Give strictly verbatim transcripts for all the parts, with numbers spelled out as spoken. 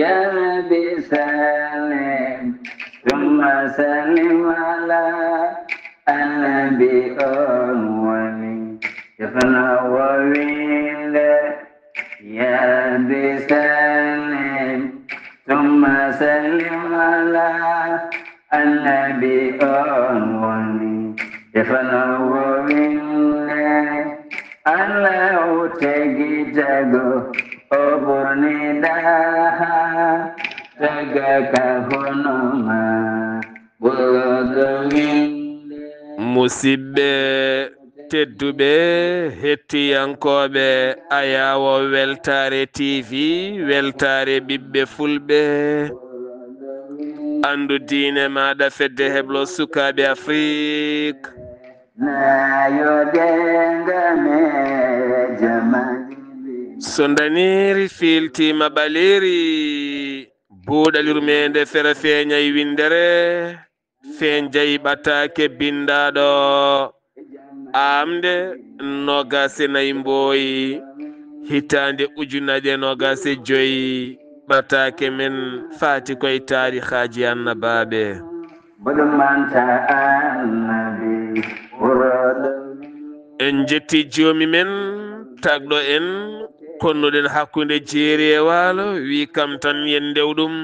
يا رب سلم ثم سلم على النبي، on woni defnoowo winnde. يا رب سلم ثم سلم على النبي، on woni defnoowo winnde. Allahu tagi tago o ɓurni ɗaha, taga ka hono ma ɓurɗo winnde. Musidɓe tedduɓe hettiyankooɓe Ayaawo Weltaare T V, Weltaare ɓiɓɓe Fulɓe, anndu diine maaɗa, fedde heblo sukaaɓe Afrik. Nayo denga me jamaji. So ndaniiri fiiltiima ɓaleeri, buuɗal yurmeende fera feeñay winndere, feeñjay ɓataake binndaaɗo aamde noogaas e nayi mbooyi, hitaande ujunaaje noogaas e joy, ɓataake men faati koye taarihaaji annabaaɓe. Mboɗo manta annabi wuroɗo. En njetti joomi men tagɗo en, konnuɗen hakkunde jeeri e waalo, wi kam tan yen ndew ɗum.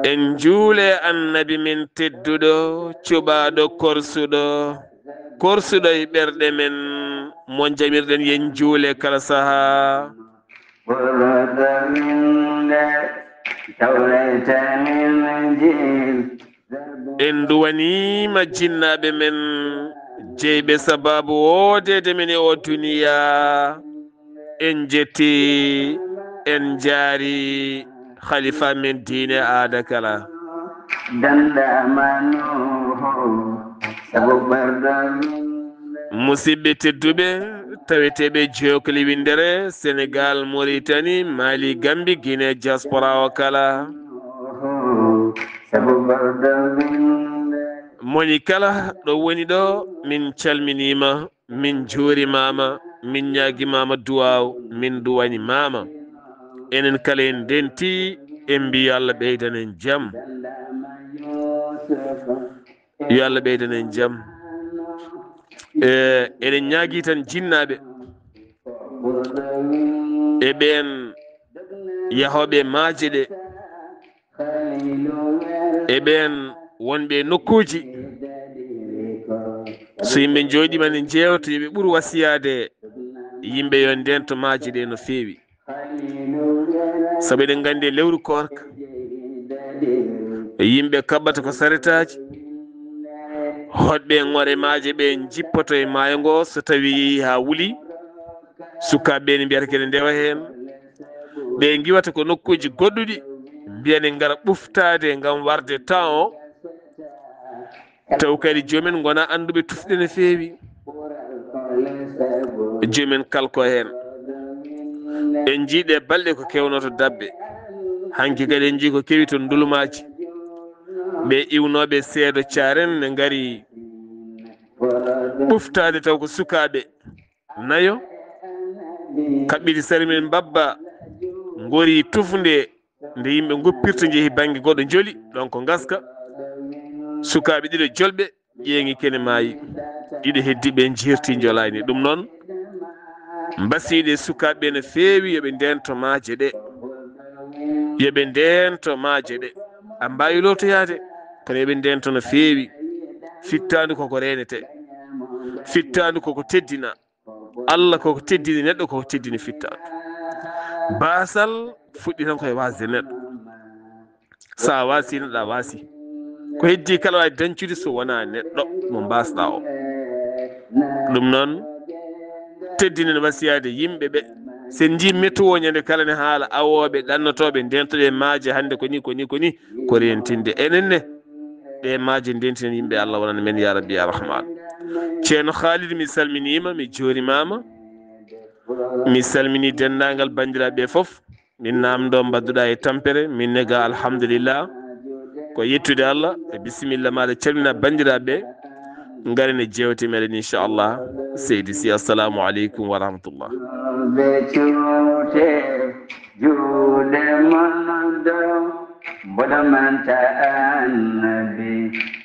En njuule annabi men tedduɗo, cuɓaaɗo korsuɗo, korsuɗo e ɓerɗe men, mo jamirɗen yen njuule kala sahaa. Ɓurɗo winnde Tawreeta Linjiil. En nduwaniima jinnaaɓe men, jeyɓe sabaabu woodeede men e oo duniyaa. En njetti, en njaari khalifa men diine aada kala. Danndaama Nuuhu, sabu ɓurɗo winnde. Musidɓe tedduɓe, taweteeɓe jookli winndere, Senegaal, Moritani, Mali, Gambi, Gine, diaspora o kala. Sabu ɓurɗo winnde. Moni kala ɗo woni ɗo, min calminiima, min njuurimaama, min ñaagimaama duwaaw, min duwanimaama. Enen kala en ndenti, en mbi yo Allah ɓeydan en jam. Yo Allah ɓeydan en jam. E, eɗen ñaagi tan jinnaaɓe e ɓeen yahooɓe e maaje ɗe, e ɓeen wonɓe e nokkuuji, so yimɓe njooɗiima ne njeewta, yo ɓe ɓur wasiyaade yimɓe yo ndento maaje ɗe no feewi. Sabu eɗen nganndi e lewru koorka, yimɓe kaɓɓata ko saretaaji, hoɗɓe e ŋore maaje ɓe njippoto e maayo ngo, so tawii yehii haa wuli, sukaaɓe ɓe ne mbiyata kene ndewa heen. Ɓe ngiwata ko nokkuuji goɗɗuɗi, mbiya ne ngara ɓuftaade ngam warde temps o. Taw kadi joomen ngona annduɓe tufɗe no feewi. Joomen kalko heen. En njii ɗe balɗe ko kewnoto dabbe. Hanki kadi en njii ko kewi to ndulumaaji. Ɓe iwnooɓe seedo caaren ne ngari ɓuftaade taw ko sukaaɓe nayo. Kaɓɓiti sari men mbabba, ngori tufnde, nde yimɓe ngoppirta njehi bannge goɗɗo njoli, ɗon ko ngaska. Sukaaɓe ɗiɗo jolɓe ƴeeŋi kene maayi. Ɗiɗo heddiiɓe njirti njolaani. Ɗum noon, mbasiiɗe sukaaɓe no feewi, yo ɓe ndento maaje ɗe. Yo ɓe ndento maaje ɗe. A mbaawi lootoyaade, kono yo ɓe ndento no feewi. Fittaandu koko reenetee. Fittaandu koko teddina. Allah koko teddini neɗɗo, koko teddini fittaandu. Baasal fuɗɗi tan koye waasde neɗɗo. So a waasi neɗɗo, a waasi. Ko heddii kala waawi dañcude so wonaa neɗɗo mo mbaasɗaa o. Ɗum noon, teddinen wasiyaade yimɓe ɓe. So en njii météo ñande kala ne haala awooɓe, ɗannotooɓe, ndentoɗe maaje hannde ko ni, ko ni, ko ni, ko reentinde. Enen ne, ɗe maaje ndentinen yimɓe, Allah wonana men, ya Rabbi, ya Rahman. Ceerno Khalid, mi salminiima, mi juurimaama. Mi salmini denndaangal banndiraaɓe fof. Min naamndo mbaɗduɗaa e tampere, min ne ga alhamdulillah. Ko yettude Allah, e bisimilla maaɗa, calmina banndiraaɓe. Ngaren e jeewte meɗen, inchallah. Seydi Sy, assalamu aleykum wa rahmatullah. Te juuɗe mon ɗo, mboɗo manta annabi,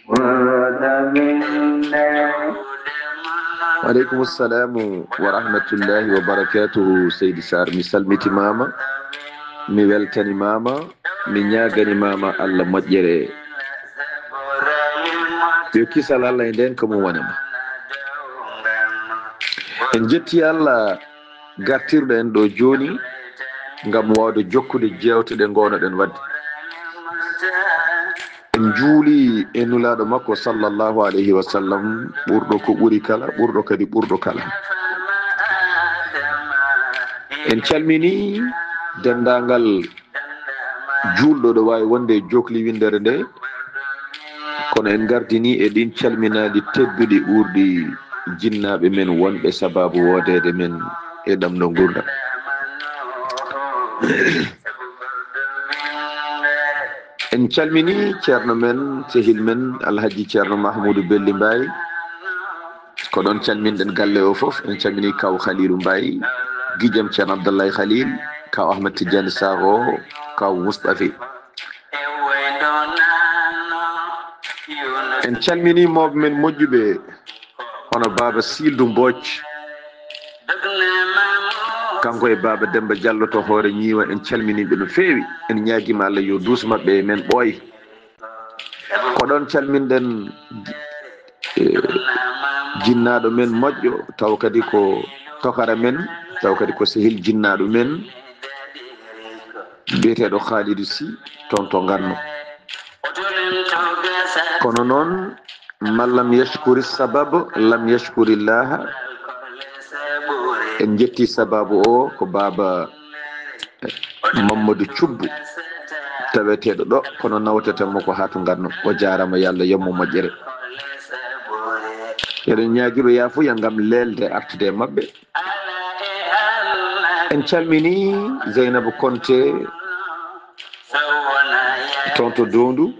ɓurɗo winde. Wa aleykum salamu wa rahmatullahi wa barakatuhu, Seydi Sarr. Mi salmitimaama, mi weltanimaama, mi ñaaganimaama Allah moƴƴere. Yo kisal Allah e nden ko mo wonema. En jetti Allah gartirɗo en ɗo jooni ngam wawde jokkude jewte ɗe ngownoɗen wadde. En juuli e nulaaɗo makko sallallahu alayhi wa sallam, ɓurɗo ko ɓuri kala, ɓurɗo kadi ɓurɗo kala. En calmini denndaangal juulɗo ɗo waawi wonde e jookli winndere nde, kono en ngardini e ɗin calminaaɗi tedduɗi ɓurɗi jinnaaɓe men wonɓe sababu woodeede men e ɗamɗo nguurndam. En calmini ceerno men, sehil men, Alhaji Ceerno Mahmoudou Belli Mbaye. Ko ɗon calminɗen galle o fof. En calmini kaw Khalilou Mbaye, giƴam Ceerno Abdoulaye Khalil, kaw Ahmed Tidiane Sakho, kaw Moustapha. En calmini mawɓe men moƴƴuɓe, hono Baaba Sildu Mbooc, kanko e Baaba Demba Diallo to Hoore Ñiiwa. En calminiiɓe no feewi. En ñaagiima Allah yo duus maɓɓe e men ɓooy. Ko ɗon calminɗen, eh, jinnaaɗo men moƴƴo, taw kadi ko tokara men, taw kadi ko sehil jinnaaɗo men, biyeteeɗo Khalidou Sy, toon to Nganno. Kono noon, man lam yashkuri sabab, lam yashkuri llaha. En jetti sababu o, ko Baaba Mamadou Thioub, taweteeɗo ɗo, kono nawteten mo ko haa to Nganno. O jaaraama, yo Allah yoɓ mo moƴƴere. Eɗen ñaagiiɓe yaafuya ngam leelde artude e maɓɓe. En calmini Zeynabu Konte toon to Doondu.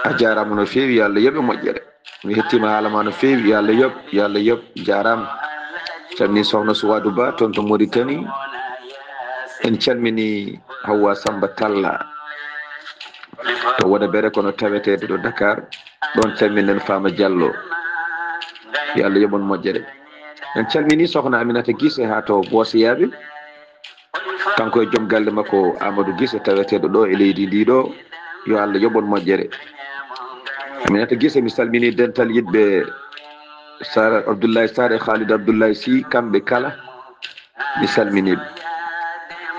A jaaraama no feewi, yo Allah yoɓ e moƴƴere. Mi hettiima haala ma no feewi, yo Allah yoɓ, yo Allah yoɓ, jaaraama. Calmini Sohna Suwadu Ba toon to Mauritanie. En calmini Hawwa Samba Talla to Wodabere, kono taweteeɗo ɗo Dakar. Ɗon calminen Fama Diallo. Yo Allah yoɓ on moƴƴere. En calmini Sohna Aminata Gise haa to Boosiyaaɓe. Kanko e joom galle makko Amadou Gise, taweteeɗo ɗo e leydi ndi ɗo. Yo Allah yoɓ on moƴƴere. Aminata Gise, mi salmini dental yiɗɓe Sara Abdoulaye Sarr e Khalid Abdoulaye Sy, kamɓe kala. Mi salminiiɓe.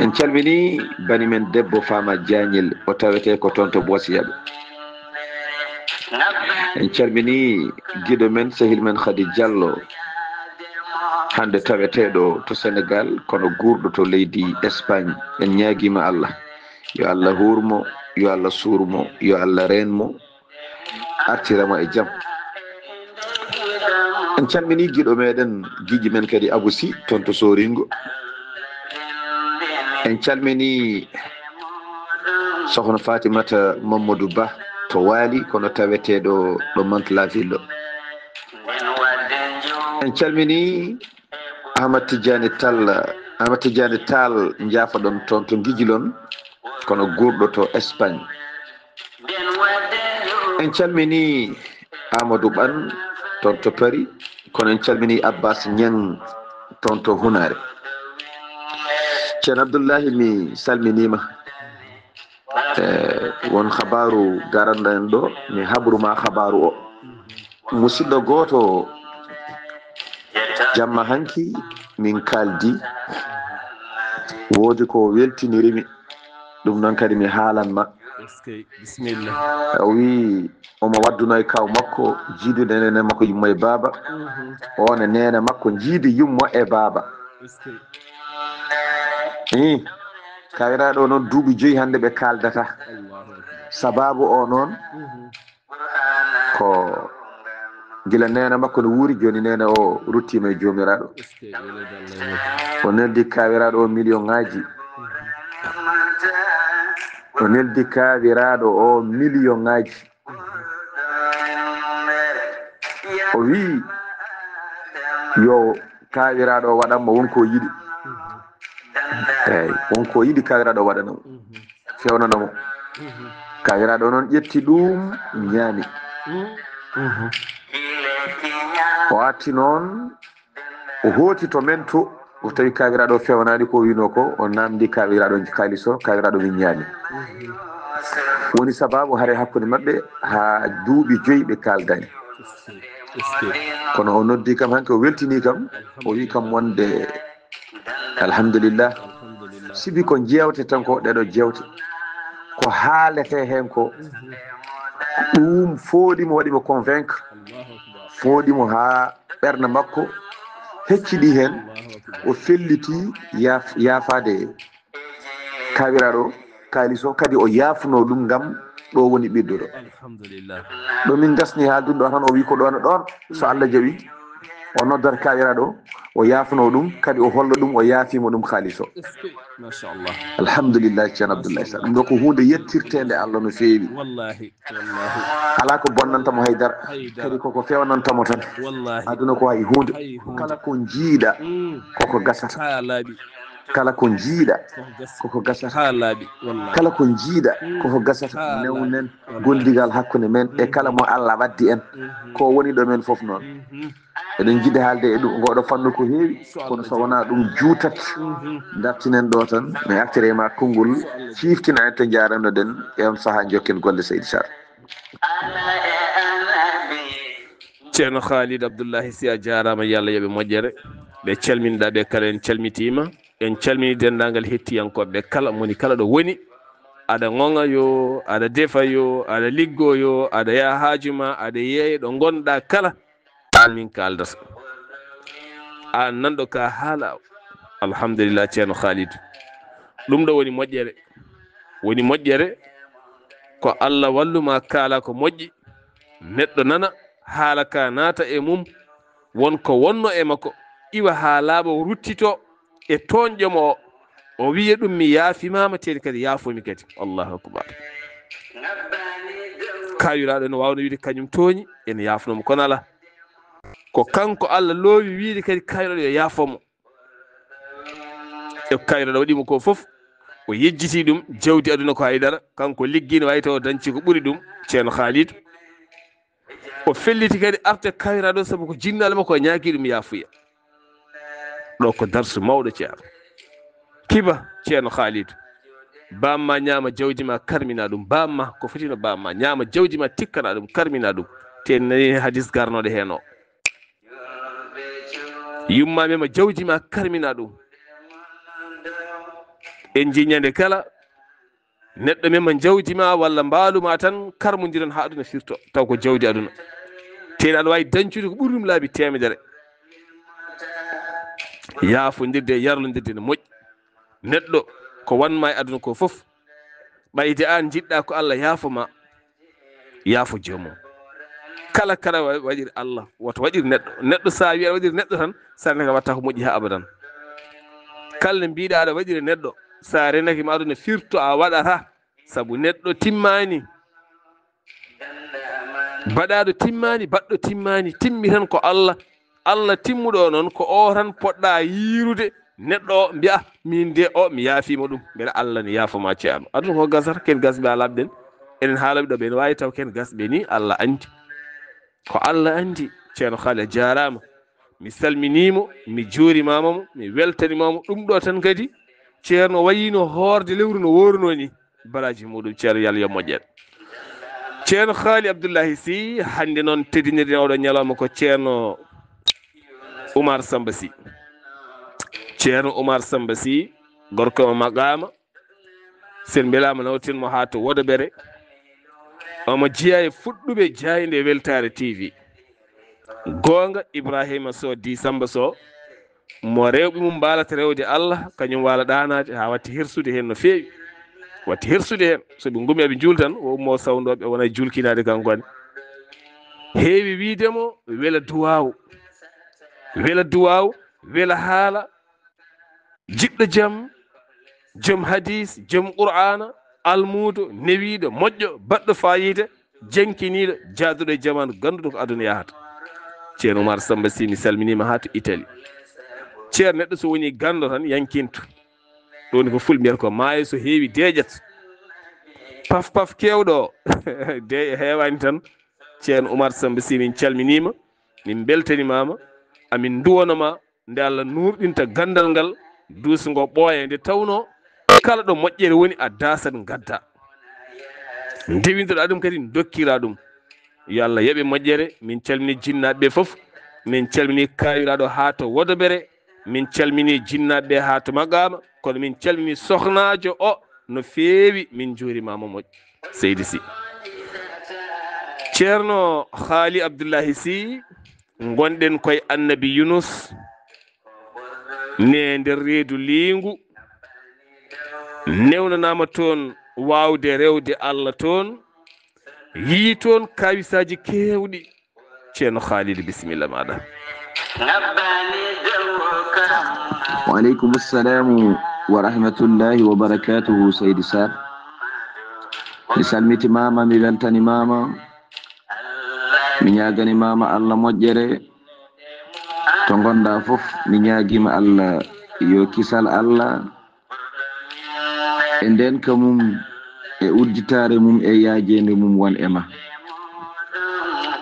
En calmini bani men debbo Fama Diagnel, o tawetee ko toon to Boosiyaaɓe. En calmini giɗo men, sehil men Khady Diallo, hannde taweteeɗo to Senegal, kono guurɗo to leydi Espagne. En ñaagiima Allah, yo Allah huur mo, yo Allah suur mo, yo Allah reen mo, artira mo e jam. En calmini giɗo meɗen, giƴi men kadi Abou Sy, toon to Soringo. En calmini Sohna Fatimata Mamadou Ba to Waali, kono taweteeɗo ɗo Mantes-la-Ville ɗo. En calmini Ahmad Tidiane Tall, Ahmad Tidiane Tall, njaafoɗon toon to Ngijilon, kono guurɗo to Espagne. En calmini Amadou Ɓan toon to Paris, kono en calmini Abbas Niang toon to Hunare. Ceerno Abdullahi, mi salminiima. E, won habaaru garanɗo en ɗo, mi habru ma habaaru o. Musidɗo gooto, jamma hanki min kaaldi, woodi ko weltinirimi, ɗum noon kadi mi haalan ma. Eskey, bisimilla. O wii omo wadduno e kaw makko, jiidude nene makko yumma e baaba. Mhm. On e nene makko jiidi yumma e baaba. Eskey. Ih, kawiraaɗo o noon duuɓi joyi hannde ɓe kaaldata. Allahu akbar. Sabaabu o noon, mhm, ko gila neene makko no wuuri, jooni neene o ruttiima e Joomiraaɗo. Eskey, weleede Allah e makko. O neldi kaawiraaɗo o million ŋaaji. O neldi kaawiraaɗo o million ŋaaji. O wii yo kaawiraaɗo o waɗan mo won ko o yiɗi. Eyi, won ko yiɗi kaawiraaɗo waɗana mo, fewnana mo. Kaawiraaɗo noon ƴetti ɗum, ñaami. O arti noon, o hooti to men to, o tawi kaawiraaɗo fewnaani ko o wiinoo ko, o naamndi kaawiraaɗo kaalis o, kaawiraaɗo min ñaami. Woni sabaabu hare hakkunde maɓɓe haa duuɓi joyi ɓe kaaldaani. Kono o noddi kam hanke, o weltini kam, o wi kam wonde alhamdulillah. Sibi ko jeewte tan ko ɗeɗo jeewte, ko haalete heen ko, ɗum fooɗi mo, waɗi mo convaincre, fooɗi mo haa ɓernde makko hecciɗi heen, o felliti yaaf-, yaafaade kaawiraaɗo kaalis o, kadi o yaafno ɗum ngam ɗo woni ɓidduɗo. Alhamdulillah. Ɗo min ngasni haaldude ɗo tan, o wi ko ɗoon e ɗoon, so Allah jaɓi, o noddata kaawiraaɗo, o yaafno ɗum, kadi o holla ɗum, o yaafimo ɗum kaalis o. Est-ce que? Machallah. Alhamdulillah, Ceerno Abdoulaye Sall. Ɗum ɗo ko huunde yettirteende Allah no feewi. Wallahi, wallahi. Alaa ko bonnanta mo haydara. Haydara. Kadi koko fewnanta mo tan. Wallahi. Aduna ko hay huunde. Hay huunde. Kala ko njiiɗa, mm, koko gasata. Haa laaɓi. Kala ko njiiɗa, koko gasata. Koko gasata. Haa laaɓi, wallahi. Kala ko njiiɗa, mm, koko gasata. Haa laaɓi. Newnen, mhm, gondigal hakkunde men e, mhm, kala mo Allah waddi en. Mhm. Ko woni ɗo men fof noon. Mhm. Eɗen njiɗi haalde e ɗum, ngoɗo fannu ko heewi, kono so wonaa ɗum juutat, mhm, dartinen ɗo tan, mi artire ma konngol, ciiftina en to njaaranoɗen e on sahaa, njokken golle, Seydi Sarr. Ceerno Khalid Abdullahi Sy, a jaaraama, yo Allah yoɓe moƴƴere. Ɓe calminɗa ɓe kala, en calmitiima. En calmini denndaangal hettiyankooɓe ɓe kala, moni kala ɗo woni. Aɗa ŋoŋa yo, aɗa defa yo, aɗa liggo yo, aɗa yaha haaju ma, aɗa yeeya ɗo ngonɗa kala. Aan min kaaldata. Aan nanɗo ka haala. Alhamdulillah, Ceerno Khalid. Ɗum ɗo woni moƴƴere. Woni moƴƴere ko Allah wallu ma kaala ko moƴƴi. Neɗɗo nana haala ka naata e mum. Won ko wonno e makko. Iwa haa laaɓa, o ruttito e tooñƴo mo o. O wiya ɗum, mi yaafimaama, teni kadi yaafomi kadi. Allahu akbar. Kaawiraaɗo ene waawno wiide kañum tooñi, ene yaafnoo mo, kono alaa. Ko kanko Allah loowi wiide kadi kaawiraaɗo yo yaafo mo. E kaawiraaɗo waɗi mo ko fof, o yejjiti ɗum, jawdi aduna ko haydara, kanko liggi ne waawi taw o dañci ko ɓuri ɗum, Ceerno Khalid. O felliti kadi arta kaawiraaɗo sabu ko jinnaale makko o ñaagi ɗum yaafuya. Ɗo ko darsu mawɗo, Ceerno. Kiba, Ceerno Khalid. Bamma ñaama jawdi ma, karmina ɗum. Bamma, ko fotino bamma, ñaama jawdi ma, tikkana ɗum, karmina ɗum. Te en nani hadis garnoɗo heen o. Yumma mema jawdi ma, karmina ɗum. En nji ñande kala, neɗɗo mema jawdi ma walla mbaalu ma tan, karmondiron haa aduna firto, taw ko jawdi aduna. Te aɗa waawi dañcude ko ɓuri ɗum laabi teemedere. Yaafondirde e yarlondirde ne moƴƴi. Neɗɗo ko wanma e aduna ko fof, ɓayde aan njiɗɗa ko Allah yaafo ma, yaafo joomum. Kala kala wa-, waɗir Allah, woto waɗir neɗɗo. Neɗɗo sa wi aɗa waɗir neɗɗo tan, sa renaka watta ko moƴƴi haa abadan. Kala nde mbiɗa aɗa waɗiri neɗɗo, sa renaki ma aduna firto a waɗata, sabu neɗɗo timmani. Baɗaɗo timmani, baɗɗo timmani, timmi tan ko Allah. Allah timmuɗo o noon, ko o tan poɗɗa yiirude neɗɗo o, mbiya, "Min de o, mi yaafima ɗum." Mbele Allah ne yaafoma, Ceerno. Aduna ko gasata, ken gasɓe a labden. Enen haalaɓe ɗo, ɓen wawi taw ken gasɓe ni, Allah andi. Ko Allah andi. Ceerno Khalid, a jaarama. Mi salminimo, mi juurimama mo, mi weltanimamo. Ɗum ɗo tan kadi, Ceerno wayino hoorde lewru no worno ni. Baraji muɗum, Ceerno, yo Allah yo moƴƴere. Ceerno Khalid Abdullahi Sy, hannde noon teddinirɗen oɗo ñalawma ko Ceerno Oumar Samba Sy. Ceerno Oumar Samba Sy, gorko mo maqaama, sen mbelaama nawtin mo haa to Wodobere. Omo jeyaa e fuɗɗuɓe jaaynde Weltaare T V. Goonga, Ibrahima Sow di Samba Sow, mo rewɓe mum mbaalata rewde Allah, kañum waala ɗaanaade, haa watti hirsude heen no feewi. Watti hirsude heen, so ɓe ngumi eɓe njuul tan, o ummo sawndo, ɓe wona e juulkinaade kanko ne. Heewi wiide mo, wela duwaaw, wela duwaaw, wela haala, jiɗɗo jam, jom hadis, jom Qur'aana, almuudo, newiiɗo, moƴƴo, baɗɗo faayiida, jenkiniiɗo, jaaduɗo e jamaanu, gannduɗo ko aduna yahata. Ceerno Oumar Samba Sy, mi salminiima haa to Italie. Ceerno, neɗɗo so woni ganndo tan yankinto. Ɗum ko fulɓe mbiyata ko maayo so heewi deeƴat. Paf paf keewɗo o, de heewaani tan. Ceerno Umar Samba Sy, min calminiima, min mbeltaniima ma, amin nduwano ma, nde Allah nuurɗinta ganndal ngal, duuso ngo ɓooya, nde tawnoo kala ɗo moƴƴere woni a daasat ngadda. Ndewintoɗaa ɗum kadi, ndokkiraa ɗum. Yo Allah yoɓe moƴƴere. Min calmini jinnaaɓe ɓe fof. Min calmini kaawiraaɗo haa to Wodobere. Min calmini jinnaaɓe ɓe haa to Maqaama. Kono min calmini sohnaajo o no feewi. Min njuuriima mo moƴƴo, Seydi Sy. Ceerno Haali Abdullahi Sy, ngonɗen koye Annabi Yunus, ne nder reedu liingu, newnanaama toon waawde rewde Allah toon, yii toon kaawisaaji keewɗi. Ceerno Khalid, bisimilla maaɗa. Wa aleykum salamu wa rahmatullahi wa barakatuhu, Seydi Sar. Mi salmitimaama, mi weltanimaama, mi ñaagani maama Allah moƴƴere. To ngonɗaa fof, mi ñaagiima Allah yo kisal Allah e ndeenka mum, e udditaare mum, e yaajeende mum won e ma.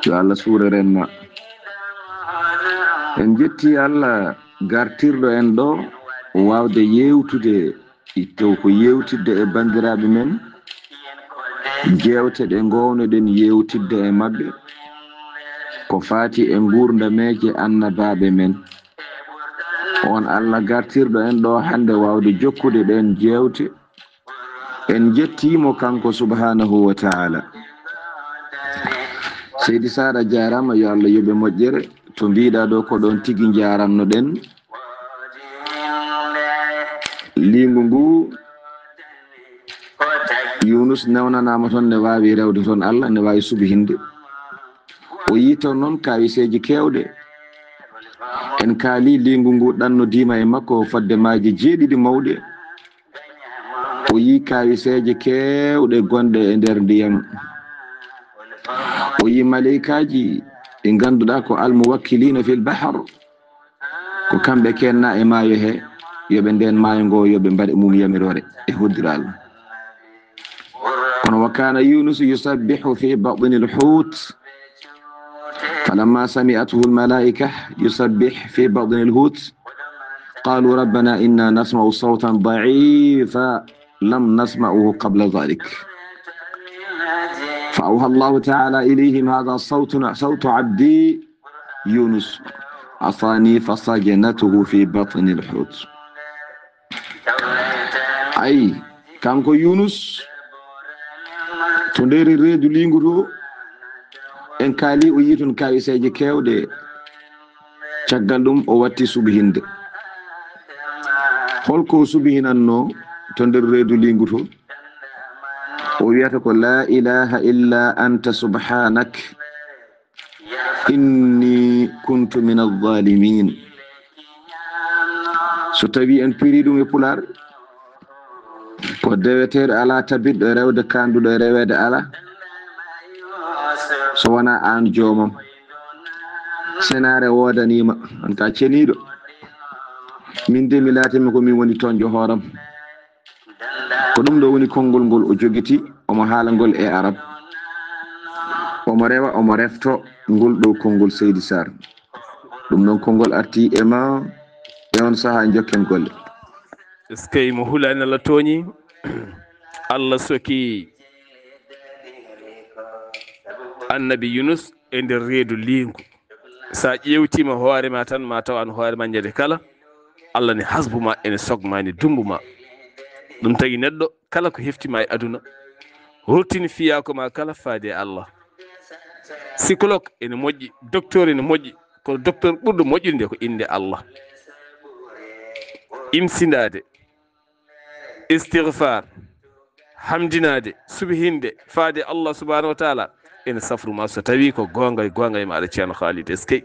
Yo Allah suureren ma. En njettii Allah gartirɗo en ɗo waawde yeewtude, taw ko yeewtidde e banndiraaɓe men, jeewte ɗe ngoownoɗen yeewtidde e maɓɓe, ko faati e nguurdameeje annabaaɓe men. On Allah gartirɗo en ɗo hannde waawde jokkude ɗeen jeewte, en njettii mo kanko subhaanahu wa ta'ala. Seydi Sar, a jaaraama, yo Allah yoɓe moƴƴere. To mbiiɗaa ɗo, ko ɗoon tigi njaarannoɗen. Liingu ngu, Yunus newnanaama toon, ne waawi rewde toon Allah, ne waawi subhinde. O yii toon noon kaawiseeji keewɗe. En kaalii liingu ngu ɗannodiima e makko fodde maaje jeeɗiɗi mawɗe. O yii kaawiseeje keewɗe gonɗe e nder ndiyam. O yii maleykaaji ɗi ngannduɗaa ko almuwakkiliina fil bahar. Ko kamɓe keennaa e maayo he, yo ɓe ndeen maayo ngo, yo ɓe mbaɗe mum yamiroore e hoddiral. Kono wa kana Yunus yusabbihu fi batni al-hut, falamma sami'athu al-malaika yusabbih fi batni al-hut, qalu rabbana inna nasma'u sawtan da'ifa lam nasma'uhu qabla dhalik. Fa awha Allahu ta'ala ilayhim hadha sawtuna, sawtu abdi Yunus asani fasajanatuhu fi batni al-hut. Ay, kanko Yunus, to nder reedu liingu to, en kaali o yii toon kaawiseeje keewɗe. Caggal ɗum o watti subhinde. Holko o subhinannoo to nder reedu liingu to? O wiyata ko, "La ilaha illa anta subhanak, inni kuntu min alzalimin." So tawi en piri ɗum e Pulaar, ko deweteeɗo alaa, tabitɗo e rewde, kaanduɗo e reweede alaa, so wonaa aan joomam. Senaare woodaniima, aan ka ceniiɗo. Min de mi laatimi ko min woni toñjo hooram. Ko ɗum ɗo woni konngol ngol o jogiti, omo haala ngol e arab. Omo rewa, omo refto ngol ɗo konngol Seydi Sarr. Ɗum noon konngol arti e ma e on sahaa, njokken golle. Est-ce que mo hulaani Allah tooñi? Allah soki Annabi Yunus e nder reedu liingu. Sa ƴeewtiima hoore ma tan, ma taw aan hoore ma ñande kala, Allah ne hasbu ma, ene sog ma, ene dummbu ma. Ɗum tagi neɗɗo kala ko hefti ma e aduna, ruttini fiyaako ma kala faade e Allah. Psychologue ene moƴƴi, docteur ene moƴƴi, kono docteur ɓurɗo moƴƴude nde ko innde Allah. Imsindaade, istighfar, hamdinaade, subhinde, faade Allah subhanahu wa taala, ene safru ma so tawi ko goonga e goonga e maɗa, Ceerno Khalid. Est-ce que?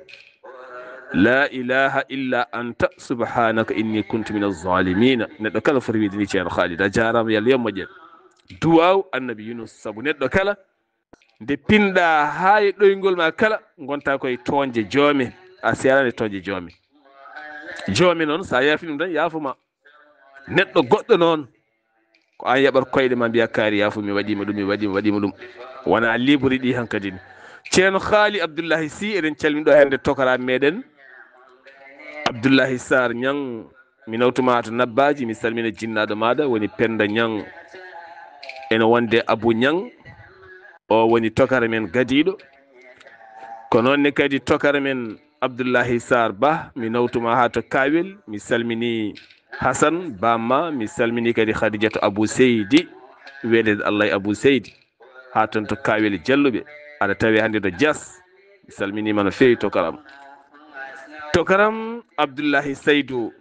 La ilaha illa anta subhanaka inni kuntu min azzalimina. Neɗɗo kala foti wiide ni, Ceerno Khalid. A jaaraama, yo Allah yoɓ moƴƴere. Duwaaw Annabi Yunus, sabu neɗɗo kala nde pinɗa haa e ɗoyngol ma kala, ngonta koye toonje joome, a seeraani e toonje joome. Joome noon, sa yaafi ɗum tan, yaafo ma. Neɗɗo goɗɗo noon, ko aan yaɓat koyɗe ma, mbiya kaari yaafu, mi waɗiima ɗum, mi waɗiima, waɗiima ɗum. Wona libre ɗi hankadi. Ceerno Haali Abdullahi Sy, eɗen calmini ɗo hannde tokara meɗen Abdullahi Sarr Ñang, mi nawtuma to Nabbaaji, mi salmina jinnaaɗo maaɗa woni Pennda Ñang, ene wonde Abu Ñang, o woni tokara men gadiiɗo. Ko noon ne kadi tokara men Abdullahi Sarr Bah, mi nawtuma haa to Kaawel, mi salmini Hasan Bamma, mi salmini kadi Khadijatu Abu Seydi, weelede Allah e Abu Seydi, haa toon to Kaawel Jalluɓe, aɗa tawi hannde to Dias, mi salminiima no feewi tokaram. Tokaram Abdullahi Saydu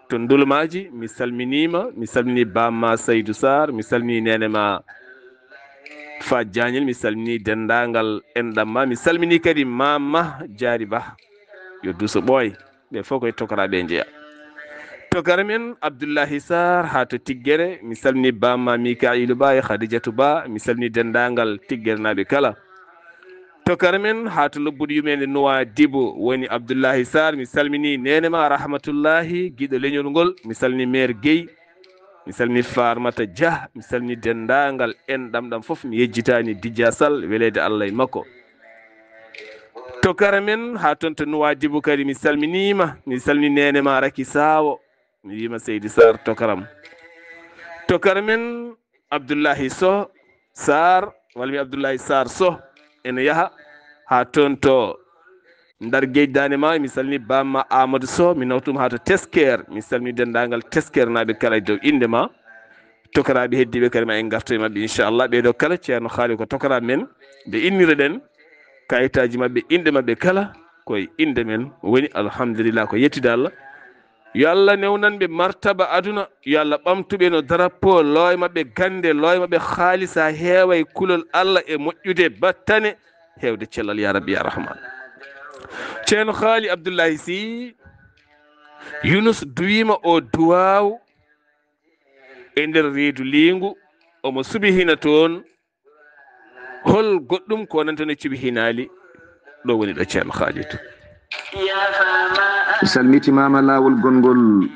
to Ndulmaaji, mi salminiima, mi salmini Bamma Saydu Sarr, mi salmini neene ma Fa Jañel, mi salmini denndaangal enɗam ma, mi salmini kadi Mama Jaari Bah, yo duuso ɓooy, ɓe fof koye tokaraaɓe njeya. Tokara men Abdullahi Sarr haa to Tiggere, mi salmini Bamma Mika'ilu Ba e Khadijatu Ba, mi salmini denndaangal Tiggerenaaɓe kala. Tokara men haa to lobbuɗo yumende Nuwaadibu woni Abdullahi Sarr, mi salmini neene ma Rahmatullahi, giɗo leñol ngol, mi salmini Meer Guèye, mi salmini Farmata Dia, mi salmini denndaangal enɗam ɗam fof, mi yejjitaani Dija Sall, weleede Allah e makko. Tokara men haa toon to Nuwaadibu kadi, mi salminiima, mi salmini neene ma Raki Saawo, mi wiima Seydi Sarr tokaram. Tokara men Abdullahi Soh Sarr, walla mi Abdullahi Sarr Soh, ene yaha haa toon to Ndar Geej Daande Maayo, mi salmini Bamma Amadou Soh, mi nawtuma haa to Tesker, mi salmini denndaangal Teskerenaaɓe kala e dow innde ma. Tokaraaɓe heddiiɓe kadi ma en ngarto e maɓɓe, inchallah. Ɓeeɗo kala, Ceerno Haali ko tokaraaɓe men, nde innir-ɗen, kayitaaji maɓɓe, inɗe maɓɓe kala, koye innde men woni, alhamdulillah, ko yettude Allah. Yo Allah newnan ɓe martaba aduna, yo Allah ɓamtu ɓe no drapeau, looy maɓɓe gannde, looy maɓɓe haalisa, heewa e kulol Allah e moƴƴude battane, heewde cellal, ya Rabbi, ya Rahman. Ceerno Haali Abdullahi Sy, Yunus duwiima o duwaaw e nder reedu liingu, omo subihina toon. Hol goɗɗum ko wonanta no cuɓi hinaali? Ɗo woni ɗo Ceerno Haalidu. Mi salmitimaama laawol gonngol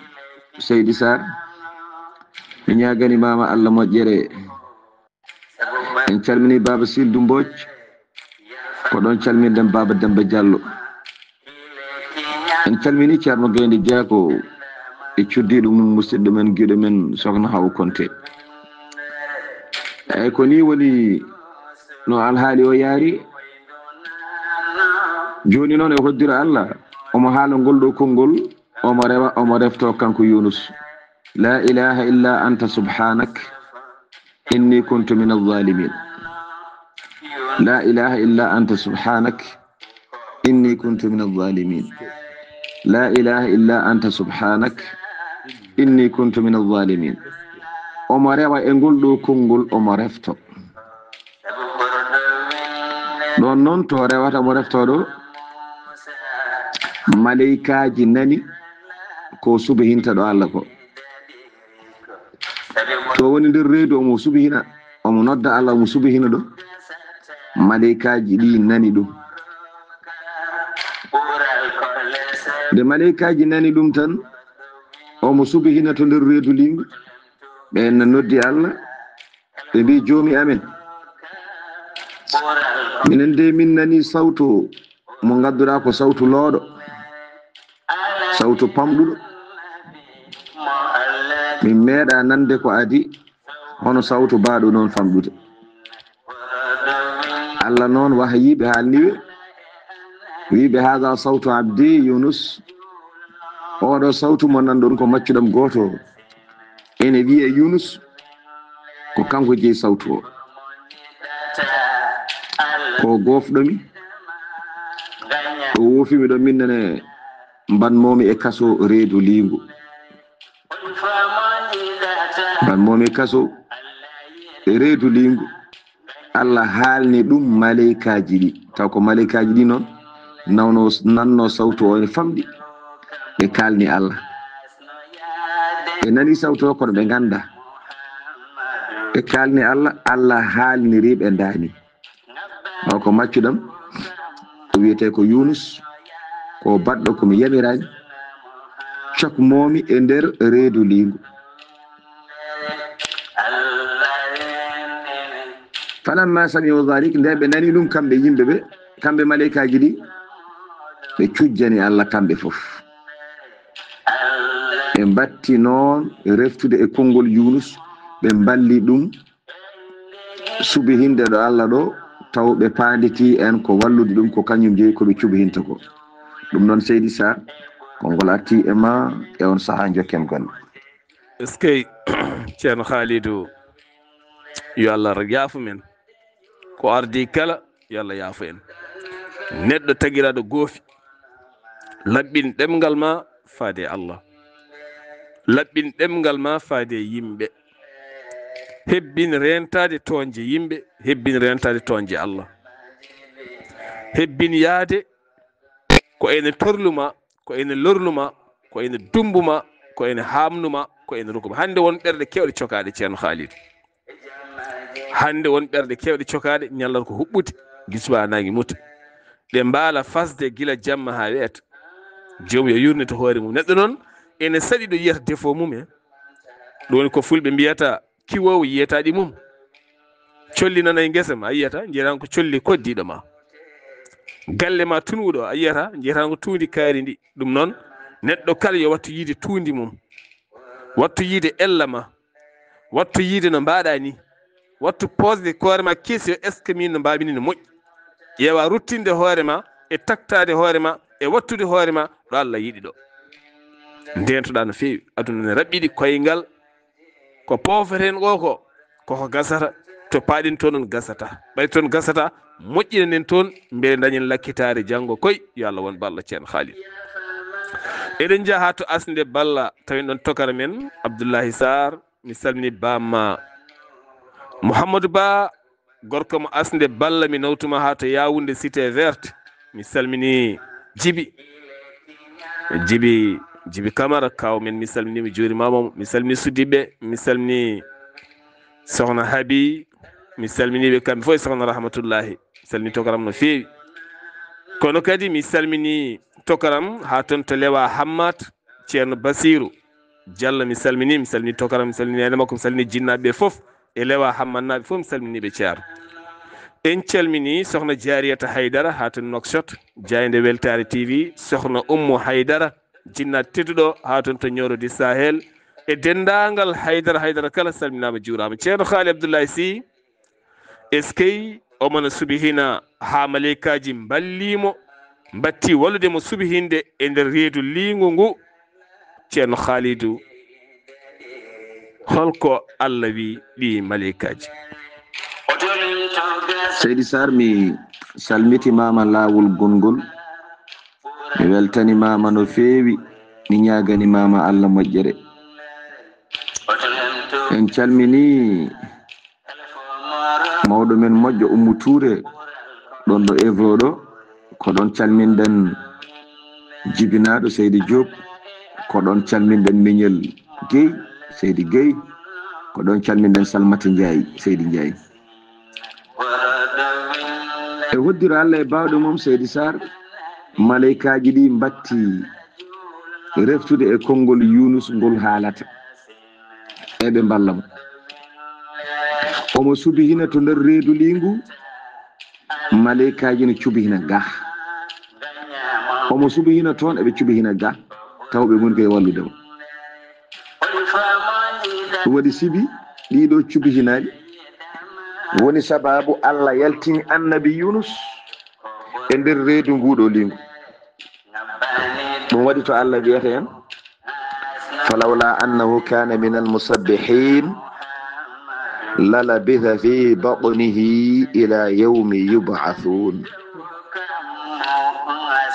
Seydi Sarr. Mi ñaaganimaama Allah moƴƴere. En calmini Baaba Sildu Mbooc. Ko ɗoon calminɗen Baaba Demba Diallo. En calmini Ceerno Gaynde Jeego e cuddiiɗo mum, musidɗo men, giɗo men, Sokhna Hawa Konte. Eyi, ko nii woni no alhaali o yaari. Jooni noon e hoddiro Allah, omo haala ngol ɗo konngol, omo rewa, omo refto kanko Yunus. La ilaha illa anta subhanak. إني كنت من الظالمين. لا إله إلا أنت سبحانك إني كنت من الظالمين. لا إله إلا أنت سبحانك إني كنت من الظالمين. Omo rewa e ngol ɗo konngol, omo refto. Ɗon noon to rewata omo refto ɗo, maleykaaji nani ko subahinta ɗo Allah ko. To woni nder reedu, omo subihina, omo nodda Allah, omo subihina ɗum. Maleykaaji ɗi nani ɗum. Nde maleykaaji nani ɗum tan, omo subihina to nder reedu liingu. Ɓe na noddi Allah, ɓe mbi, "Joomi amen, minen de min nani sawtu mo ngadduɗaa ko sawtu looɗo, sawtu pamɗuɗo. Min meeɗa nande ko adi hono sawtu baaɗo noon famɗude." Allah noon wahayi ɓe, haalni ɓe, wi ɓe, "Haada sawtu abdi Yunus." Oɗo sawtu mo nanɗon ko maccuɗam gooto. Ene wiye Yunus, ko kanko jeyi sawtu o. Ko gofɗomi, ko wofimi ɗo, min nene mbanmomi e kaso reedu liingu. Mbanmomi e kaso reedu liingu. Allah haalni ɗum maleykaaji ɗi. Taw ko maleykaaji ɗi noon nawno, nanno sawtu o ene famɗi. Ɓe kaalni Allah. Ɓe nani sawtu o kono ɓe ngannda. Ɓe kaalni Allah, Allah haalniri ɓe ndaani. O ko maccuɗam, o wiyetee ko Yunus, ko baɗɗo ko mi yamiraani. Cokmoomi e nder reedu liingu. Falamma sami'u dhalik, nde ɓe nani ɗum, kamɓe yimɓe ɓe, kamɓe maleykaaji ɗi, ɓe cujjani Allah kamɓe fof. Ɓe mbatti noon reftude e konngol Yunus, ɓe mballi ɗum subihinde ɗo Allah ɗo, taw ɓe paanditi en ko wallude ɗum, ko kañum jeyi ko ɓe cubihinta ko. Ɗum noon, Seydi Sarr, konngol arti e ma e on sahaa, njokken golle. Eskey, Ceerno Khalidou, yo Allah yaafu men. Ko ardi kala, yo Allah yaafu en. Neɗɗo tagiraaɗo goofi, laɓɓin ɗemngal ma faade e Allah. Laɓɓin ɗemngal ma faade e yimɓe. Hebbin reentaade toonje yimɓe, hebbin reentaade toonje Allah. Hebbin yahde ko ene torlu ma, ko ene lorlu ma, ko ene dummbu ma, ko ene haamnu ma, ko ene ruku ma. Hannde won ɓerɗe keewɗe cokaaɗe, Ceerno Khalidou. Hannde won ɓerɗe keewɗe cokaaɗe, ñalawma ko huɓɓude, gila subaka naange muta. Ɗe mbaala fasde gila jamma haa weeta. Joom yo yurnito hoore mum. Neɗɗo noon ene saɗi ɗo yiyata défaut mum en. Ɗum woni ko fulɓe mbiyata kiwoowo yiyata ɗi mum. Colli nana e ngesa ma, a yiyata, njiyata ko colli koddiiɗo ma. Galle ma tunwuɗo, a yiyata, njiyata ko tuundi kaari ndi. Ɗum noon, neɗɗo kala yo wattu yiyde tuundi mum. Wattu yiyde ella ma. Wattu yiyde no mbaɗa ni. Wattu posde hoore ma question, est-ce que min no mbaɗmi ni no moƴƴi? Ƴeewa ruttinde hoore ma e taktaade hoore ma e wattude hoore ma ɗo Allah yiɗi ɗo. Ndentoɗa no feewi. Aduna ne raɓɓiɗi koyngal. Ko poofaten ko, ko, koko gasata, to paaɗen toon on gasata. Ɓay toon gasata, moƴƴinanen toon, mbele dañen lakkitaare janngo koy, yo Allah won ballo Ceerno Khalid. Eɗen njaha to asnde balla, tawen ɗon tokara men, Abdullahi Sarr, mi salmini bamma Mouhamadou Ba, gorko mo asnde balla, mi nawtuma haa to Yaoundé Cité Verte. Mi salmini Jibi. Jibi, Jibi Kamara, kaaw men, mi salmini, mi juurimaama mo. Mi salmini suddiɓe, mi salmini Sohna Habi, mi salmini ɓe kamɓe fof e Sohna Rahmatullahi. Mi salmini tokaram no feewi. Kono kadi mi salmini tokaram haa toon to Lewa Hammat, Ceerno Basiru Diallo, mi salmini, mi salmini tokaram, mi salmini neene makko, mi salmini jinnaaɓe ɓe fof. E Lewa Hammannaaɓe fof, mi salminii ɓe, Ceerno. En calminii Sohna Jaariyata Haydara haa toon Nouakchott, jaaynde Weltaare T V, Sohna Ummu Haydara, jinnaaɗo tedduɗo haa toon to Nioro du Sahel, e denndaangal Haydara Haydara kala, salminaama, juuraama. Ceerno Haali Abdullahi Sy, eskey, omo no subihina haa maleykaaji mballii mo, mbattii wallude mo subihinde e nder reedu liingu ngu. Ceerno Khalidou, holko Allah wi ɗi maleykaaji? Seydi Sarr, mi salmitimaama laawol gongol. Mi weltanimaama no feewi. Mi ñaagani maama Allah moƴƴere. En calminii mawɗo men moƴƴo Ummu Tuure, ɗon ɗo Evo ɗo. Ko ɗon calminɗen jibinaaɗo Seydi Diop, ko ɗon calminɗen Miñel Guèye, Seydi Guèye, ko ɗon calminɗen Salmata Ndiaye, Seydi Ndiaye. E hoddiro Allah e baawɗe mum, Seydi Sarr, maleykaaji ɗi mbatti reftude e konngol Yunus ngol haalata. Eɓe mballa mo. Omo subihina to nder reedu liingu, maleykaaji no cubihina ga. Omo subihina toon, eɓe cubihina ga, taw ɓe ngoni koye wallude mo. Ɗum waɗi sibi ɗiɗo cubihinaaji woni sabaabu Allah yaltini Annabi Yunus e nder reedu nguɗo liingu. Ɗum waɗi to Allah wiyata en, "Falawla annahu kana minal musabbihin, lalabitha fi batnihi ila yawmi yub'athun."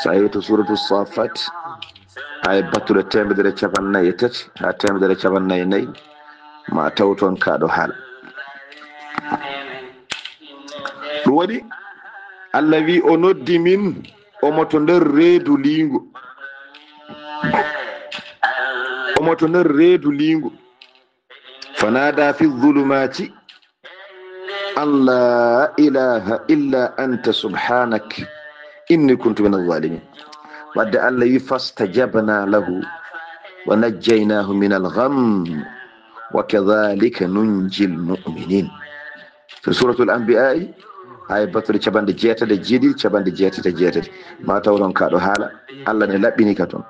So a yehi to Suratu Safat, aya battuɗo teemedere capannay e tati haa teemedere capannay e nayi, ma taw toon kaɗo haala. Ɗum waɗi, Allah wi o noddi min, omo to nder reedu liingu. Omo to nder reedu liingu. Fanada fi dhulumati an la ilaha illa anta subhanak inni kuntu min adh-dhalimin. Wadde Allah wi, "Fastajabna lahu wa najjaynahu min al-gham wa kadhalika nunjil mu'minin." So Suratul Anbiya'i, aya battane capanɗe jeetati e jeeɗiɗi, capanɗe jeetati e jeetati. Ma taw toon ka ɗo haala, Allah ne laɓɓini ka toon.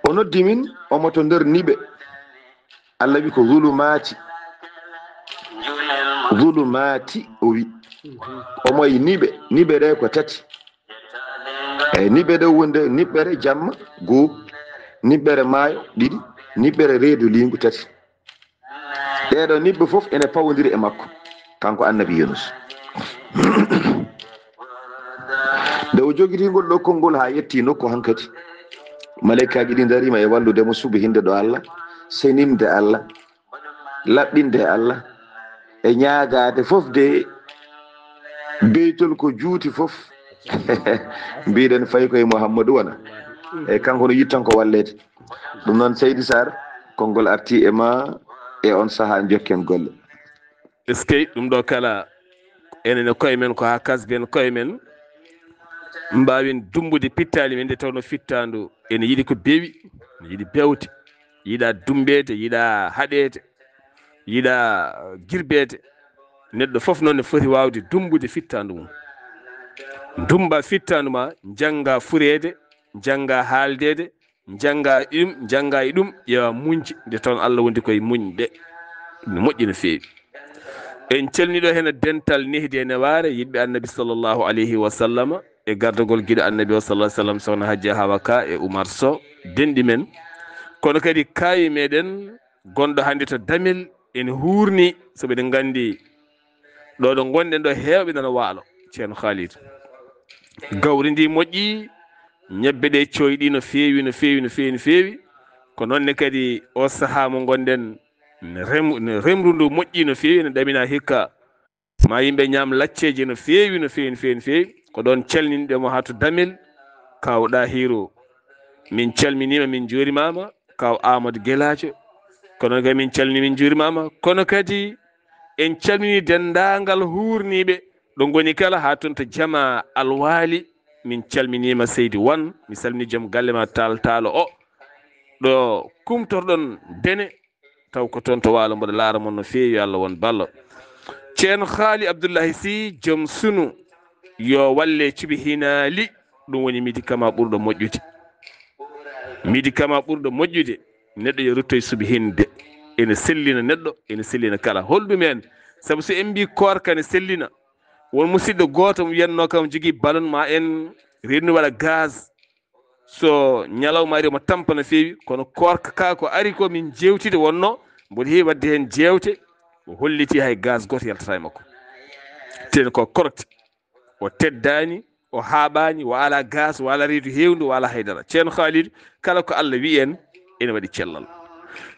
O noddi min, omo to nder niɓe. Allah wi ko zulumaati. Zulumaati, o wi. Omo e niɓe, niɓe ɗe ko tati. Eyi, niɓɓere wonde niɓɓere jamma goo, niɓɓere maayo ɗiɗi, niɓɓere reedu liingu tati. Ɗeeɗo niɓɓe fof ene pawondiri e makko, kanko annabi Yunus. Nde o jogiti ngol ɗo konngol haa yetti nokku hankadi, malaykaaji ɗi ndariima e wallude mo subhinde ɗo Allah, seninde Allah, laɓɓinde Allah, e ñaagaade fof de beytol ko juuti fof. Mbiɗen fayi koye Muhammadu wona. E kanko no yittan ko walleede. Ɗum noon, Seydi Sarr, konngol arti e ma e on sahaa, njokken golle. Eskey, ɗum ɗo kala, enen e koye men, ko haa kasben koye men, mbaawen dummbude pittaali men, nde tawnoo fittaandu ene yiɗi ko bewi, ene yiɗi bewte, yiɗa dummbeede, yiɗa haɗeede, yiɗa, eh, girbeede. Neɗɗo fof noon ne foti waawde dummbude fittaandu mum. Ndummba fittaandu ma, njannga fureede, njannga haaldeede, njannga e ɗum, njannga e ɗum, ƴeewa muñje, nde toon Allah wondi koye muñɓe, ne moƴƴi no feewi. En calmini ɗo heen dental nehdi e newaare, yiɗɓe Annabi sallallahu alayhi wa sallam, e gardagol giɗo Annabi o sallallahu alayhi wa sallam, Sokhna Hajja Hawa Ka e Oumar Sow, denɗi men. Kono kadi kaawi meɗen gonɗo hannde to Damel ene huurni, sabu eɗen nganndi ɗo ɗo ngonɗen ɗo, heewɓe nana waalo. Ceerno Khalid, gawri ndi moƴƴi, ñebbe ɗe cooyɗi no feewi, no feewi, no feewi, no feewi. Ko noon ne kadi o sahaa mo ngonɗen, ne rem-, ne remru ndu moƴƴi no feewi, ene ɗamina hikka. Ma yimɓe ñaam lacceeje no feewi, no feewi, no feewi, no feewi. Ko ɗoon calminɗe mo haa to Damel, Kaaw Ɗahiru. Min calminiima, min njuurimaama, Kaaw Amadou Gelaajo. Kono kadi min calminii, min njuurimaama. Kono kadi en calminii denndaangal huurniiɓe ɗo ngoni kala, haa toon to Jama Alwaali. Min calminiima Seydi Wan, mi salminii joom galle ma Taal Taalo o. Ɗo kumtorɗon Dene, taw ko toon to waalo, mboɗo laara mon no feewi, yo Allah won ballo. Ceerno Haali Abdullahi Sy, joom sunu, yo walle cuɓi hinaali, ɗum woni médicament ɓurɗo moƴƴude. Médicament ɓurɗo moƴƴude, neɗɗo yo rutto e suɓi hinde. Ene sellina neɗɗo, ene sellina kala. Holɗum en? Sabu so en mbii koorka ne sellina, won musidɗo gooto mo wiyatnoo kam jogii ballon ma en reendu waɗa gaz. So ñalawma ari omo tampa no feewi, kono koorka ka ko ari ko min jeewtide wonno, mboɗo heewi waɗde heen jeewte, o holliti hay gaz gooto yaltata e makko. Teni ko korte, o teddaani, o haaɓaani, o alaa gaz, o alaa reedu heewndu, o alaa haydara. Ceerno Khalid, kala ko Allah wi'i en, ene waɗi cellal.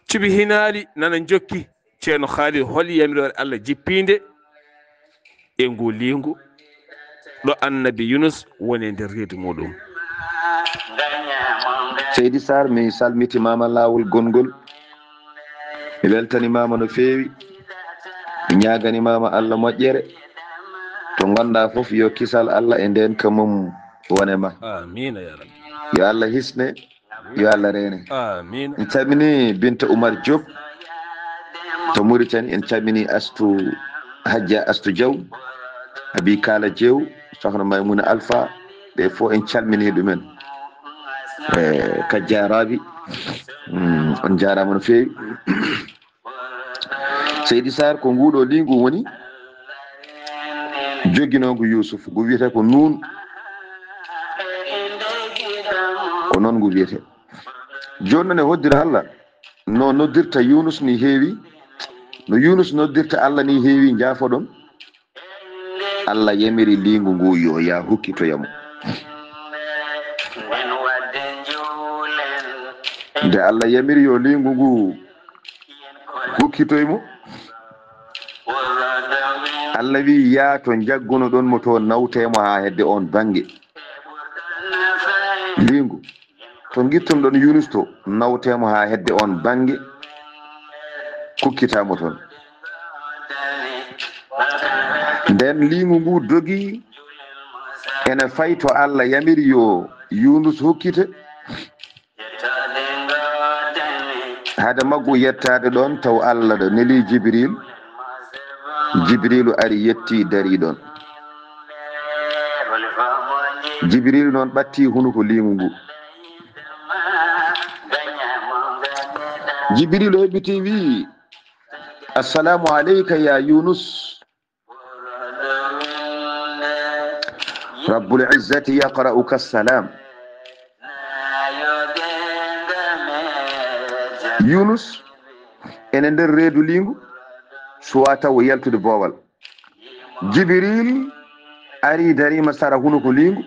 Cuɓi hinaali nana njokki. Ceerno Khalid, hol yamiroore Allah jippiinde e ngu liingu ɗo Annabi Yunus woni e nder reedu muuɗum? Seydi Sarr, mi salmitimaama laawol gonngol. Mi weltanimaama no feewi. Mi ñaaganimaama Allah moƴƴere. To ngonɗaa fof, yo kisal Allah e ndeenka mum wone ma. Amiin, ya Rabbi. Yo Allah hisne. Yo Allah reene. Amiin. En calmini Binta Oumar Diop to Mauritanie. En calmini Astu, Hajja Astu Diaw, Abi Kala Diaw, Sokhna Maimouna Alpha, ɓe fof en calmini ɗumen. Eh, Kajja Rabi, mm, on njaaraama no feewi. Seydi Sarr, ko nguɗo liingu woni jogginoo ngu Yuusuf, ngu wiyetee ko Nuun. Ko noon ngu wiyetee. Jooni noon e hoddira Allah, no noddirta Yuunus ni heewi, no Yuunus noddirta Allah ni heewi, njaafoɗon. Allah yamiri liingu ngu yo yaa hukkitoya mo. Nde Allah yamiri yo liingu ngu hukkitoy mo, Allah wi, yaa to njaggunoɗon mo to, nawtee mo haa hedde oon bannge. Liingu. To ngittunoɗon Yuunus to, nawtee mo haa hedde oon bannge, kukkitaa mo toon. Nden liingu ngu dogi, ene fay to Allah yamiri yo Yuunus hukkite. Hade maggu yettaade ɗoon, taw Allah ɗo neli Jibril. Jibrilu ari, yetti, darii ɗoon. Jibrilu noon ɓattii hunuko liingu ngu. Jibrilu heɓɓitii, wi'i: "Assalamu alayka ya Yunus. Rabbul Izzati yaqra'uka salam." Yunus ene nder reedu liingu, suwaa taw o yaltude boowal. Jibril ari, dariima sara hunuko liingu.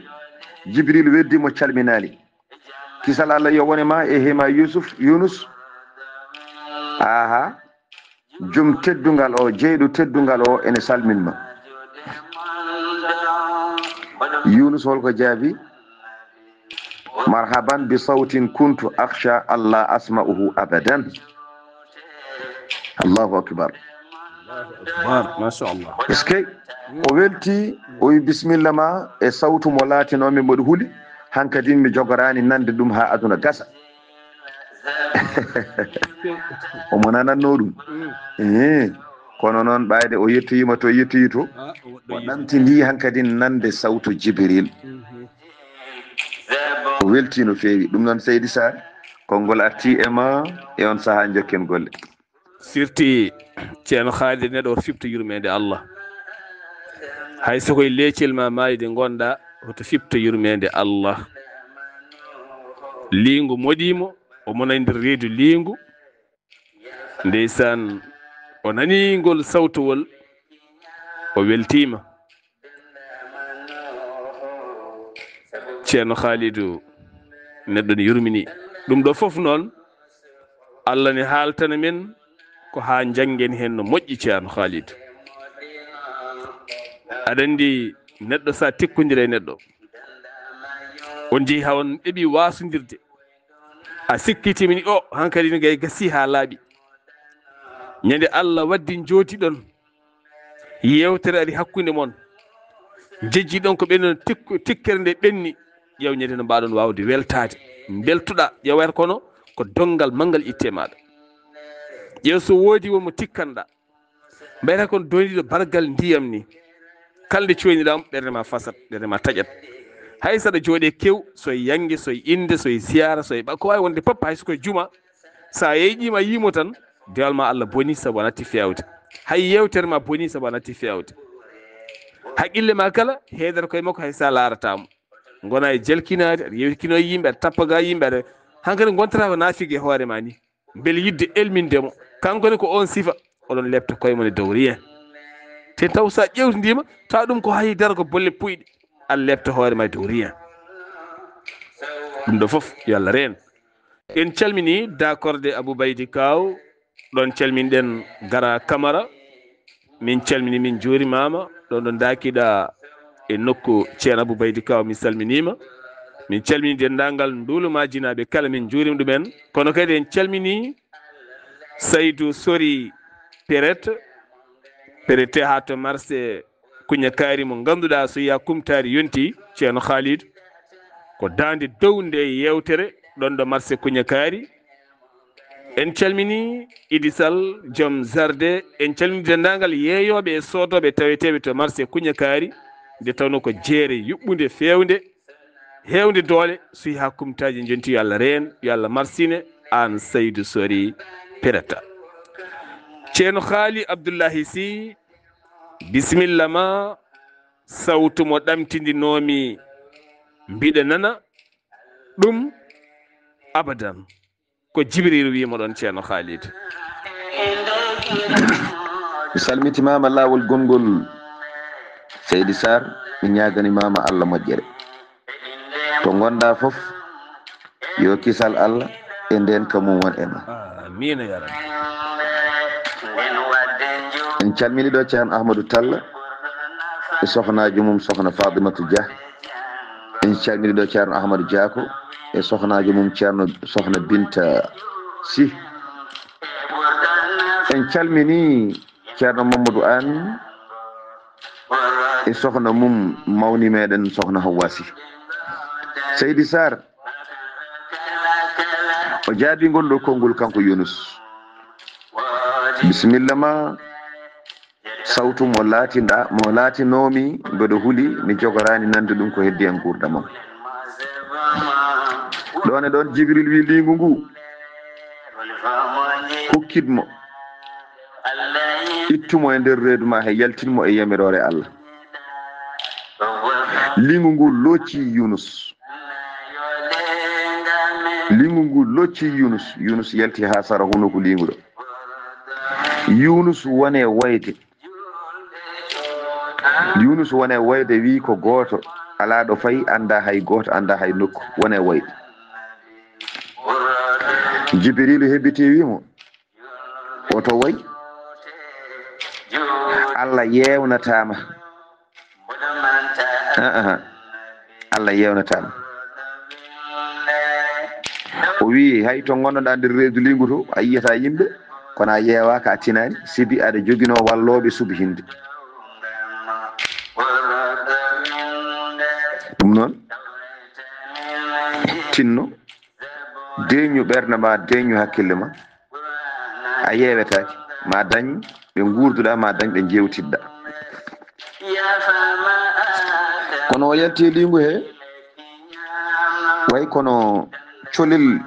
Jibril weddii mo, calminaali. Kisal Allah yo wone ma e hema Yusuf, Yunus. Aha. Jom teddungal o, jeyɗo teddungal o ene salmin ma. Yunus holko jaabi? "Marhaban bi sawtin kuntu akhsha alla asma'uhu abadan." Allahu akbar. Akbar, masha Allah. Est-ce que o welti, o wi: "Bismillah ma e sawtu mo laatinoomi mboɗo huli, hankadin mi jogoraani nande ɗum haa aduna gasa." Omo nanannoo ɗum. Eh, kono noon, ɓayde o yettoyiima to, yettoyi to, Ah, o o woɗɗoyi. ɗamtindii hankadin nande sawtu Jibril. Mhm. O weltii no feewi. Ɗum noon, Seydi Sarr, konngol artii e ma e on sahaa, njokken golle. Sirti Ceerno Khaalid, neɗɗo woto fifto yurmeende Allah. Hay so koye leecel ma maayde ngonɗa, woto fifto yurmeende Allah. Liingu moɗii mo, omo nani nder reedu liingu. Ndeysaan, o nani ngol sawtowol, o weltiima. Ceerno Khaalidu, neɗɗo ne yurmini. Ɗum ɗo fof noon, Allah ne haaltana men ko haa njanngen heen no moƴƴi, Ceerno Khaalidu. Aɗa anndi, neɗɗo so a tikkondire e neɗɗo, on njehi haa on ɗeɓi waasondirde, a sikkitii min o hankadi ne gay gasii haa laaɓi. Ñande Allah waddi njootiɗon, yeewtere ari hakkunde mon, njejjiɗon ko ɓennude, tikku-, tikkere nde ɓenni, ƴeew ñande no mbaaɗon waawde weltaade, mbeltoɗaa, ƴeewata kono ko donngal manngal itte maaɗa. Ƴeew so woodi won mo tikkanɗaa, mbiyata kon doyniiɗo bargal ndiyam ni. Kala nde cooyniɗaa mo, ɓernde ma fasat, ɓernde ma taƴat. Hay saɗa jooɗe kew, so e yannge, so e innde, so e siyaara, so e ɓa-, ko waawi wonde pop, hay so koye juma, so a yeyƴiima, a yii mo tan, dewal ma Allah boni sabu a natti feewde. Hay yeewtere ma boni sabu a natti feewde. Haqqille ma kala, heedata koye makko hay so a laarataa mo. Ngona e jalkinaade, aɗa yewtikino e yimɓe, aɗa tappaga yimɓe, aɗa, hankadi ngontata ko naafige e hoore ma ni. Mbele yidde elminde mo. Kanko ne ko on sifa, oɗon lepta koye mon e dow rien. Te taw sa ƴeewtindiima, tawa ɗum ko hay dara ko bolle puyɗe. A lepta hoore ma e dow rien. Ɗum ɗo fof, yo Allah reen. En calmini dakorde Abou Baydi Kaw, ɗon calminɗen Gara Kamara. Min calmini, min njuurimaama, ɗon ɗo ndaakiɗa e nokku Ceerno Abou Baydi Kaw, min salminiima. Min calmini denndaangal Nduulu Maajinaaɓe kala, min njuurima ɗumen. Kono kadi en calmini Saydu Sori Peret, Peret haa to marché Kuña Kaari mo ngannduɗaa so yaa kumtaari yonti, Ceerno Khalid, ko daande dow nde yeewtere, ɗon ɗo marché Kuña Kaari. En calmini Idi Sall, joom zarde. En calmini denndaangal yeeyooɓe e soodooɓe taweteeɓe to marché Kuña Kaari, nde tawnoo ko jeere yuɓɓunde, feewnde, heewnde doole, suuyi haa kumtaaji njonti. Yo Allah reen, yo Allah marsine aan Saydu Sori Pereta. Ceerno Haali Abdullahi Si, bisimilla ma, sawtu mo ɗamtindinoomi, mbiɗa nana ɗum abadan. Ko Jibril wiimo ɗon, Ceerno Khalid. Mi salmitimaama laawol gonngol, Seydi Sarr, mi ñaaganimaama Allah moƴƴere. To ngonɗaa fof, yo kisal Allah e ndeenka mum won e ma. Amiin, ya Rabbi. En calmini ɗo Ceerno Ahmadou Tall e sohnaajo mum, Sohna Fatimatu Dia. En calmini ɗo Ceerno Ahmadou Diako e sohnaajo mum, Ceerno, Sohna Binta Sy. En calmini Ceerno Mamadou Anne e sohna mum, mawni meɗen, Sohna Hawwa Sy. Seydi Sarr, O jaabi ngol ɗo konngol kanko Yunus. Bisimilla ma, sawtu mo laatinɗa, mo laatinoomi, mbeɗo huli, mi jogoraani nande ɗum ko heddi e nguurndam am. Ɗoon e ɗoon Jibril wi liingu ngu, hokkit mo, ittu mo e nder reedu ma he, yaltin mo e yamiroore Allah. Liingu ngu locci Yunus. Liingu ngu locci Yunus. Yunus yalti haa sara hunuko liingu ɗo. Yunus wone wayde. Yunus wone wayde, wi ko gooto. Alaa ɗo fayi, annda hay gooto, annda hay nokku. Wone wayde. Jibriilu hebbiti, wi mo, oto way. Allah yeewnataa ma. Aa, Allah yeewnataa ma. O wi, hay to ngonnoɗaa nder reedu liingu to, a yiyata yimɓe, kono a yeewaaka, a tinaani, sibi aɗa joginoo wallooɓe subhinde. Ɗum noon, tinno, deeñu ɓernde ma, deeñu hakkille ma. A yeewetaake. Ma dañ ɓe nguurduɗaa, ma dañ ɓe njeewtiɗɗaa. Kono o yalti e liingu he, way kono colel,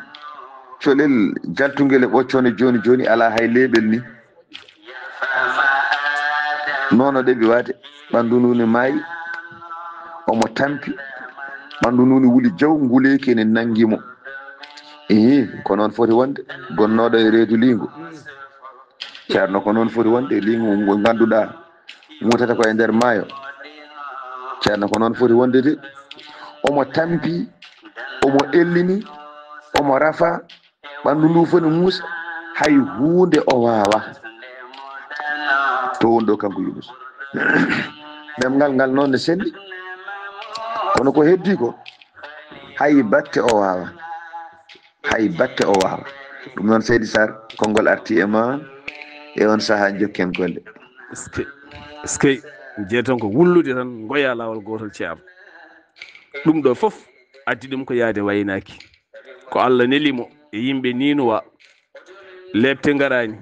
colel jaltungel e ɓoccone jooni jooni, alaa hay leeɓel ni. Noon o ɗeɓi waade, ɓanndu ndu ne maayi, omo tampi, ɓanndu ndu ne wuli jaw, nguleeki ene nanngi mo. Ihi, ko noon foti wonde, gonnooɗo e reedu liingu. Ceerno, ko noon foti wonde, liingu ngu ngannduɗaa muutata ko e nder maayo. Ceerno, ko noon foti wonde de. Omo tampi, omo ellini, omo rafa, ɓanndu ndu foti muusa, hay huunde o waawa. To woni ɗo kanko Yunus. Ɗemngal ngal noon ne selli. Kono ko heddi ko, hay batte o waawa. Hay batte o waawa. Ɗum noon, Seydi Sarr, konngol arti e ma e on sahaa, njokken golle. Eskey, eskey. Jeeton ko wullude tan, ngoya laawol gootol, Ceerno. Ɗum ɗo fof addi ɗum ko yaade waynaaki. Ko Allah neli mo e yimɓe ni no wa. Leepte ngaraani.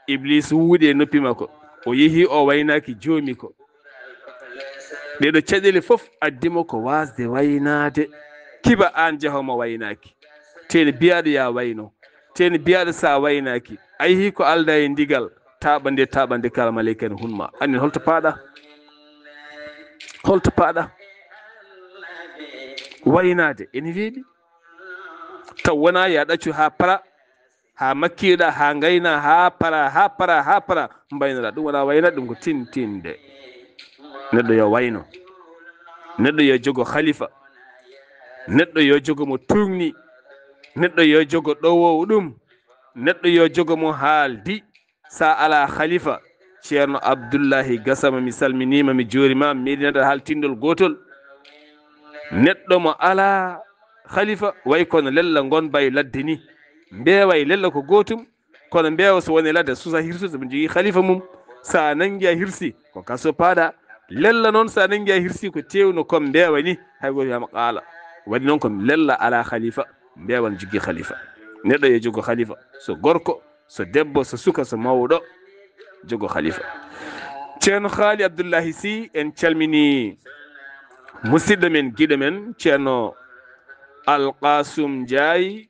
Iblis wuuɗi e noppi makko. O yehi, o waynaaki joomi ko. Ɗeɗo caɗeele fof addi mo ko waasde waynaade. Kiba aan jahoma waynaaki. Teen biyaaɗo ya wayno. Teen biyaaɗo sa waynaaki, a yehi ko aldaa e ndigal, taaɓande, taaɓande kala maleyka ene hunma. Annen holto paaɗa? Holto paaɗa? Waynaade ene weeɓi. Taw wonaa ya ɗaccu haa para, haa makkiiɗa, haa ngayna, haa para, haa para, haa para, mbaynoɗa. Ɗum wonaa waynaade, ɗum ko tintinde. Neɗɗo yo wayno. Neɗɗo yo jogo khalifa. Neɗɗo yo jogo mo tuugni. Neɗɗo yo jogo ɗowoowo ɗum. Neɗɗo yo jogo mo haaldi. Sa alaa khalifa, Ceerno Abdullahi Gasama, mi salminiima, mi juuriima, mi meɗinata haaltindol gootol. Neɗɗo mo alaa khalifa, way kono lella ngon bay ladde ni. Mbeewa e lella ko gootum, kono mbeewa so woni ladde, susa hirsude, mo jogii khalifa mum. Sa nangi a hirsi, ko kaso paaɗa. Lella noon, sa nangi a hirsi, ko teewno kon mbeewa ni, hay gooto wiyaama qaala. Waɗi noon ko lella alaa khalifa, mbeewa ne jogii khalifa. Neɗɗo yo jogo khalifa, so gorko, so debbo, so suka, so mawɗo, jogo khalifa. Ceerno Khaali Abdullahi Sy, en calmini musidɗo men, giɗo men, Ceerno Alqasum Njaay.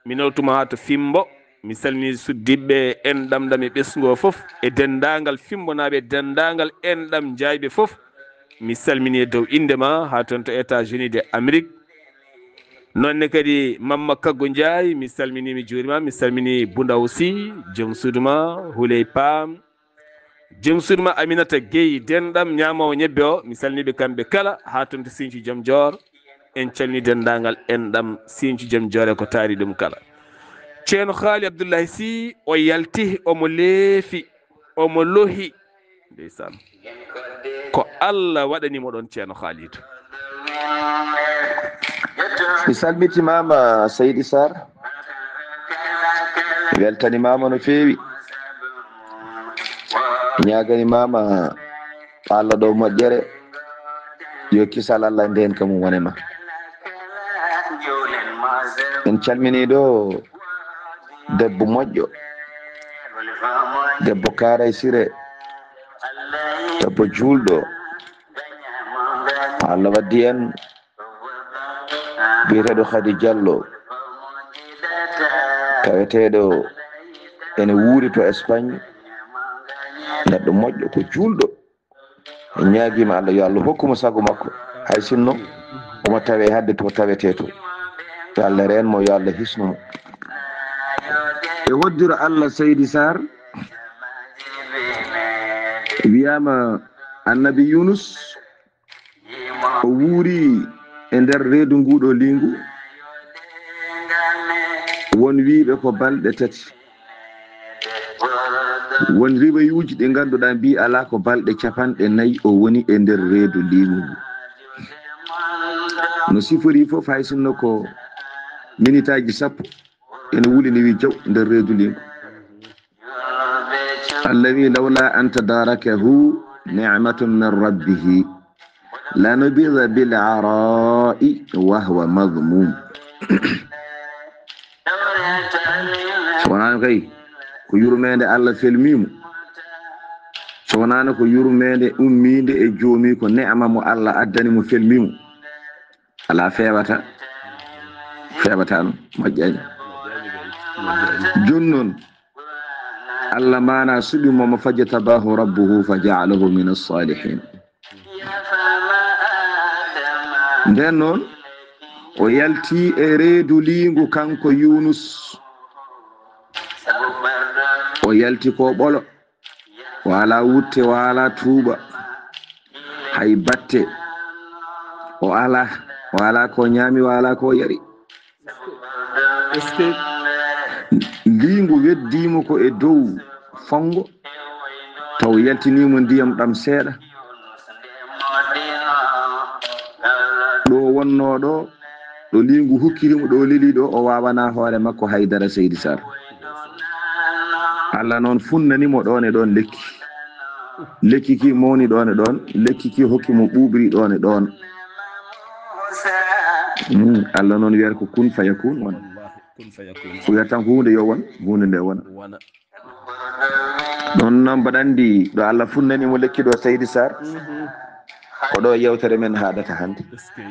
Mi nowtuma haa to Fimbo. Mi salmini suddiɓɓe enɗam ɗam e ɓesngu o fof, e denndaangal Fimbonaaɓe, e denndaangal enɗam Njaayɓe fof. Mi salmini e dow innde ma haa toon to États-Unis de Amérique. Noon ne kadi Mamma Kaggu Njaay, mi salmini, mi juurima, mi salmini Bundaw Sy, joom suudu ma, Huley Paam, joom suudu ma Aminata Guèye, denɗam ñaamoowo ñebbe o, mi salmini ɓe kamɓe kala, haa toon to Sinthiou Joom Joor. En calmini denndaangal enɗam Sinthiou Joom Joor e ko taari ɗum kala. Ceerno Khaali Abdullahi Sy, o yalti, omo leefi, omo lohi. Ndeysaan. Ko Allah waɗani mo ɗoon, Ceerno Khaalidu. Mi salmitimaama, Seydi Sarr. Mi weltanimaama no feewi. Mi ñaaganimaama Allah ɗo moƴƴere. Yo kisal Allah ndeen kam wone ma. En calminii ɗo debbo moƴƴo, debbo kaaraysire, debbo juulɗo. Allah waddi en biyeteeɗo Khady Diallo, taweteeɗo ene wuuri to Espagne, neɗɗo moƴƴo, ko juulɗo. En ñaagiima Allah, yo Allah hokku mo sago makko, hay sinno omo tawee hannde to tawetee to. Yo Allah reen mo, yo Allah hisnu mo. E hoddiro Allah, Seydi Sarr, wiyaama Annabi Yunus, o wuuri e nder reedu nguuɗo liingu. Won wiiɓe ko balɗe tati. Won riwayuuji ɗi ngannduɗaa mbii alaa ko balɗe capanɗe nayi o woni e nder reedu liingu ngu. No sifori fof, hay sinno ko minitaaji sappo, ene wulini wi jaw nder reedu liingu. Allah wi, "Lawla an tadarakahu ni'matun min rabbihi, lanubidha bil ara'i wa huwa madhmum." So wonaano kay ko yurmeende Allah felmii mo, so wonaano ko yurmeende ummiinde e Joomi, ko ne'ama mo Allah addani mo felmii mo, alaa feewata, feewata no moƴƴani. Jooni noon, Allah maana suɓi mo, mo fajtabahu rabbuhu fa ja'alahu min as-salihin. Nden noon, o yalti e reedu liingu kanko Yunus. O yalti ko ɓolo. O alaa wutte, o alaa tuuba. Hay batte. O alaa, o alaa ko ñaami, o alaa ko yari. Est-ce que liingu weddii mo ko e dow fonngo, taw yaltinii mo ndiyam ɗam seeɗa? Ɗo wonnoo ɗo, ɗo liingu hukkiri mo, ɗo leli ɗo, o waawanaa hoore makko hay dara, Seydi Sarr. Allah noon funnani mo ɗoon e ɗoon lekki. Lekki ki mawni ɗoon e ɗoon, lekki ki hokki mo ɓuuɓri ɗoon e ɗoon. Mm, Allah noon wiyata ko kun fayakun wona. Kun fayakun. O wiyata tan ko huunde yo won, huunde nde wona. Wona. Ɗoon noon mbaɗa anndi ɗo Allah funnani mo lekki ɗo, Seydi Sarr. Mhm. Ko ɗo yewtere men haadata hannde. Est-ce que,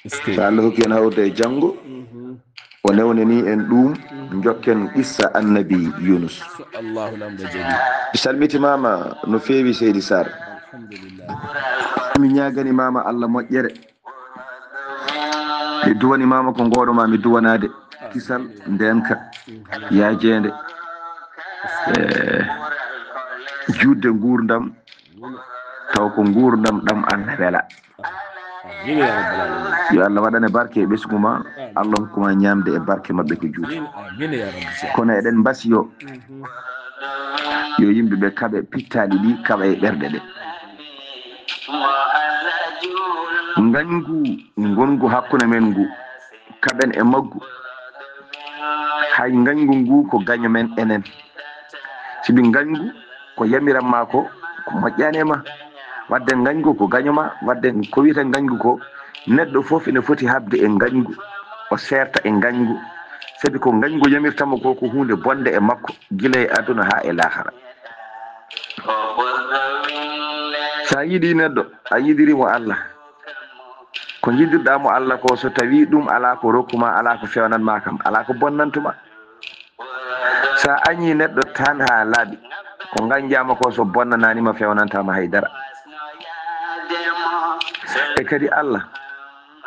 est-ce que. So Allah hokki en hawrude e janngo, mhm, o newnani en ɗum, mhm, njokken qissa Annabi Yunus. So Allahu lamɗo jaabi. Mi salmitimaama no feewi, Seydi Sarr. Alhamdulillah. Mi ñaagani maama Allah moƴƴere. Mi duwani maama ko ngooɗo ma mi duwanaade. Kisal, ndeenka, yaajeende, eh, juutde nguurndam, taw ko nguurndam ɗam Allah wela. Amiin ya rabbal aalamiin. Yo Allah waɗane barke e ɓesngu ma, amiin, Allah hokku ma ñaamde e barke maɓɓe ko juuti. Amiin, amiin ya rabbi. Kono eɗen mbasiyo, mhm, yo yimɓe ɓe kaɓe pittaali ɗi, kaɓa e ɓerɗe ɗe. Ngañgu ngonngu hakkunde men ngu, kaɓen e maggu. Hay ngañgu ngu ko gaño men enen. Sibi ngañgu ko yamiran ma ko, ko moƴƴani e ma. Wadde ngañgu ko gaño ma, wadde ko wiyata ngañgu ko, neɗɗo fof ene foti haɓde e ngañgu, o seerta e ngañgu. Sabi ko ngañgu yamirta mo ko, ko huunde bonde e makko, gila e aduna haa e laakara. So a yiɗi neɗɗo, a yiɗiri mo Allah. Ko njiɗirɗaa mo Allah ko, so tawii ɗum alaa ko rokku ma, alaa ko fewnat ma kam, alaa ko bonnantu ma. So a añii neɗɗo tan haa laaɓi, ko ngañjaama ko, so bonnanaani ma, fewnantaa ma hay dara. E kadi Allah,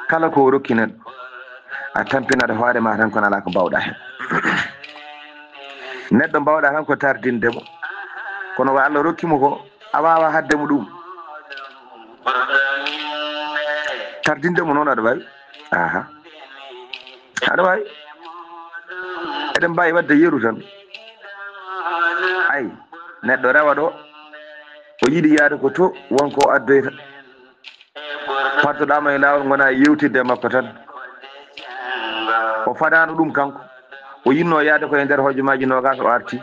kala ko o rokki neɗɗo, a tampinat hoore ma tan, kono alaa ko mbaawɗaa heen. Neɗɗo mbaawɗaa tan ko tardinde mo, kono ko Allah rokki mo ko, a waawaa haɗde mo ɗum. Tardinde mo noon aɗa waawi. Aha. Aɗa waawi. Eɗen mbaawi waɗde yeru tan. Ay, neɗɗo rewa ɗo, o yiɗi yaade ko to, won ko o addoyta. Pattoɗaa mo e laawol, ngona yewtidde e makko tan. O fadaano ɗum kanko. O yinnoo yaade ko e nder hojomaaji noogaas, o arti.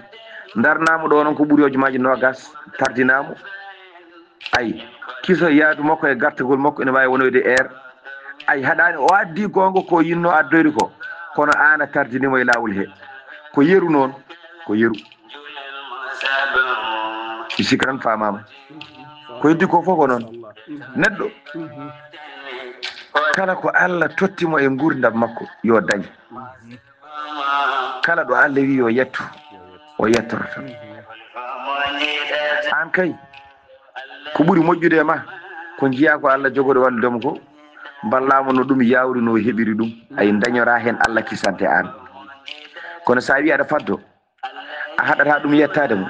Ndarnaa mo ɗo noon ko ɓuri hojomaaji noogaas, tardinaa mo. Ay, kiso yaadu makko e gartagol makko ene waawi wonoyde heure. Ay, haɗaani o addi goonga ko yinnoo addoyde ko, kono aan a tardini mo e laawol he. Ko yeru noon, ko yeru. Mi sikki tan faamaama. Ko heddi ko fof ko noon. Neɗɗo, kala ko Allah totti mo e nguurndam makko, yo dañ. Kala ɗo Allah wi yo yetto, o yettoro tan. Aan kay, ko ɓuri moƴƴude e ma, ko njiyaa ko Allah jogori wallude mo ko, mballaa mo no ɗum yaawri, no heɓiri ɗum. Ay, dañoraa heen Allah kisante aan. Kono so a wii aɗa faddo, a haɗataa ɗum yettaade mo.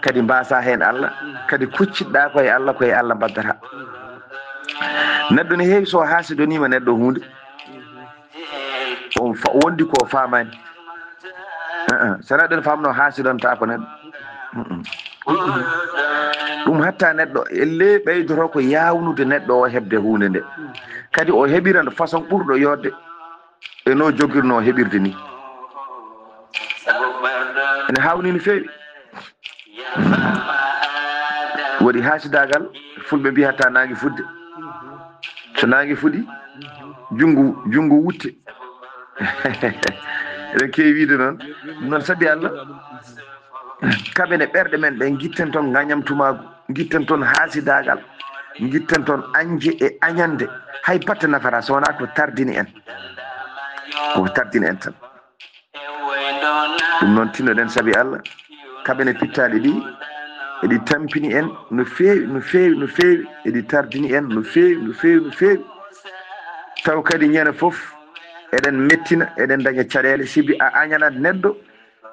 Kadi mbaasaa heen Allah, kadi kucciɗɗaa ko e Allah, ko e Allah mbaddata. Neɗɗo ne heewi, so haasidoniima neɗɗo huunde, on fa-, wondi ko faamaani. A'a, so neɗɗo ne faamnoo haasidontaako neɗɗo. Mm-mm. Ɗum hatta neɗɗo, elle ɓeydoto ko yaawnude neɗɗo o heɓde huunde nde. Kadi o heɓira nde façon ɓurɗo yooɗde e no jogirnoo heɓirde ni. Ene haawni no feewi. Waɗi haasidaagal, fulɓe mbiyata naange fuɗde. So naange fuɗi, junngo, junngo wutte. Eɗen keewi wiide noon. Ɗum noon, sabi Allah, kaɓen e ɓerɗe men ɗe, ngitten toon ngañamtumaagu, ngitten toon haasidaagal, ngitten toon añde e añande. Hay batte nafataa, so wonaa ko tardini en. Ko tardini en tan. Ɗum noon, tinnoɗen sabi Allah, kaɓen e pittaali ɗi, eɗi tampini en no feewi, no feewi, no feewi, eɗi tardini en no feewi, no feewi, no feewi. Taw kadi ñande fof eɗen mettina, eɗen daña caɗeele, sibi a añanat neɗɗo,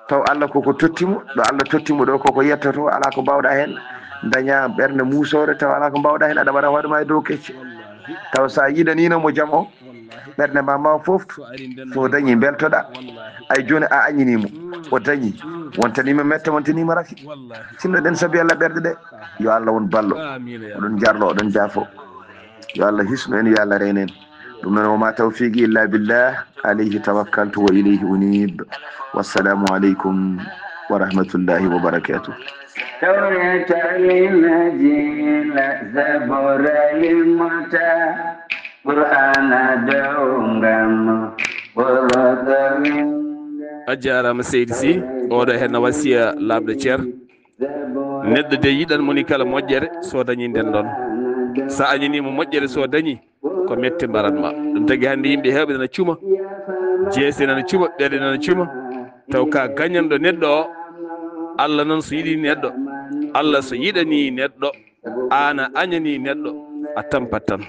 taw Allah koko totti mo, ɗo Allah totti mo ɗo koko yettoto, alaa ko mbaawɗaa heen, daña ɓernde muusoore, taw alaa ko mbaawɗaa heen, aɗa waɗa hoore ma e dow kecce. Taw so a yiɗaniino mo jam o, ɓernde ma ma fof, so dañi mbeltoɗaa. Ay jooni a añinii mo, o dañi, wontanii mo mette, wontanii mo rafi. Tinnoɗen sabi Allah ɓerɗe ɗe. Yo Allah won ballo. Oɗon jarlo, oɗon jaafo. Yo Allah hisnu en, yo Allah reene en. Ɗum noon, wa ma tawfiqi illa billah, alayhi tawakkaltu wa ilayhi unib. Wassalamu aleykum wa rahmatullahi wa barakatuh. Tawreeta Linjiila Zabura Limota Qur'aana dow ngam ɓurɗo winda. A jaaraama seydi Sy, oɗo heen na wasiya laaɓɗo cer. Neɗɗo de yiɗan moni kala moƴƴere so dañi nden ɗon. Sa añani mo moƴƴere so dañi, ko mette mbaran ma. Ɗum tagi hannde yimɓe heewɓe nana cuma, jeese nana cuma, ɓerɗe nana cuma. Taw ka gañanɗo neɗɗo o, Allah noon so yiɗi neɗɗo, Allah so yiɗani neɗɗo, aan a añani neɗɗo, a tampat tan.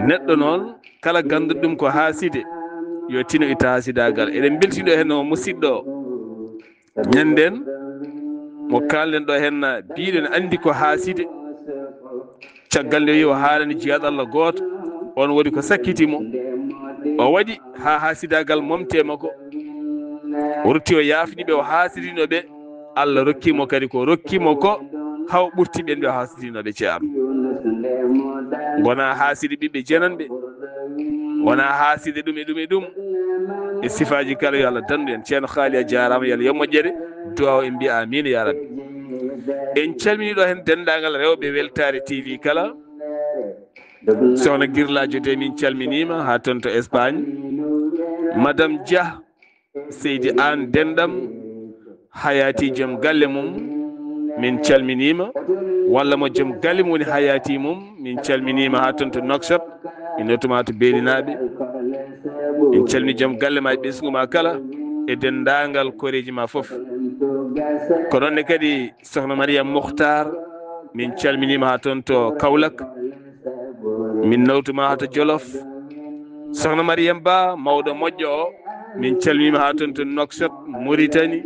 Neɗɗo noon, kala ganduɗo ɗum ko haaside, yo tino itta haasidaagal. Eɗen mbeltiɗo heen o musidɗo o. Ñanden mo kaalɗen ɗo heen, biiɗen anndi ko haaside. Caggal nde o wi o haalani jiyaaɗo Allah gooto, on waɗi ko sakkiti mo. O waɗi haa haasidaagal momte makko. O rutti o yaafni ɓe o haasidino ɓe. Allah rokki mo kadi ko rokki mo ko, haw ɓurti ɓen ɓe o haasidino ɓe, ceerno. Ngona haasidi ɓiɓɓe jenanɓe. Wona haaside ɗum e ɗum e ɗum. E sifaaji kala, yo Allah dandu en. Ceerno Haali, a jaaraama, yo Allah yoɓ moƴƴere. Duwaaw en mbiya amiin ya rabbi. En calmini ɗo heen denndaangal rewɓe Weltaare T V kala. Sohna Girlaajo de, min calminiima haa toon to Espagne. Madame Dia, Seydi Aan Denɗam, Hayaati joom galle mum, min calminiima. Walla mo joom galle mum woni Hayaati mum, min calminiima haa toon to Nouakchott, min nootuma to Beelinaaɓe. Min calmini joom galle ma e ɓesngu ma kala, e denndaangal koreeji ma fof. Ko noon ne kadi Sohna Mariam Mukhtar, min calminiima haa toon to Kaolack. Min nawtuma haa to Jolof. Sohna Mariam Ba, mawɗo moƴƴo o, min calminiima haa toon to Nouakchott, Mauritanie.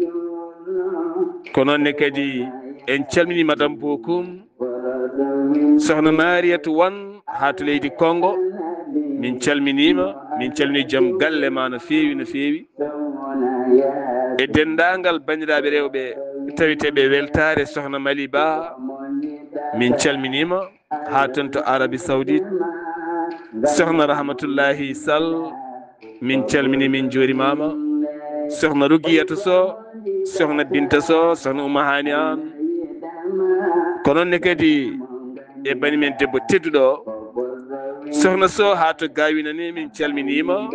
Ko noon ne kadi en calmini Madame Bokoum. Sohna Mariatou Wan haa to leydi Congo, min calminiima, min calmini joom galle ma no feewi, no feewi. E denndaangal banndiraaɓe rewɓe taweteeɓe Weltaare, Sohna Mali Ba, min calminiima haa toon to Arabie Saoudite. Sohna Rahmatullahi Sall, min calmini, min njuurimaama. Sohna Rugiyatu Sow, Sohna Binta Sow, Sohna Oumou Hani Anne. Ko noon ne kadi e bani men debbo tedduɗo o, Sohna Sow haa to Gawina ne, min calminiima.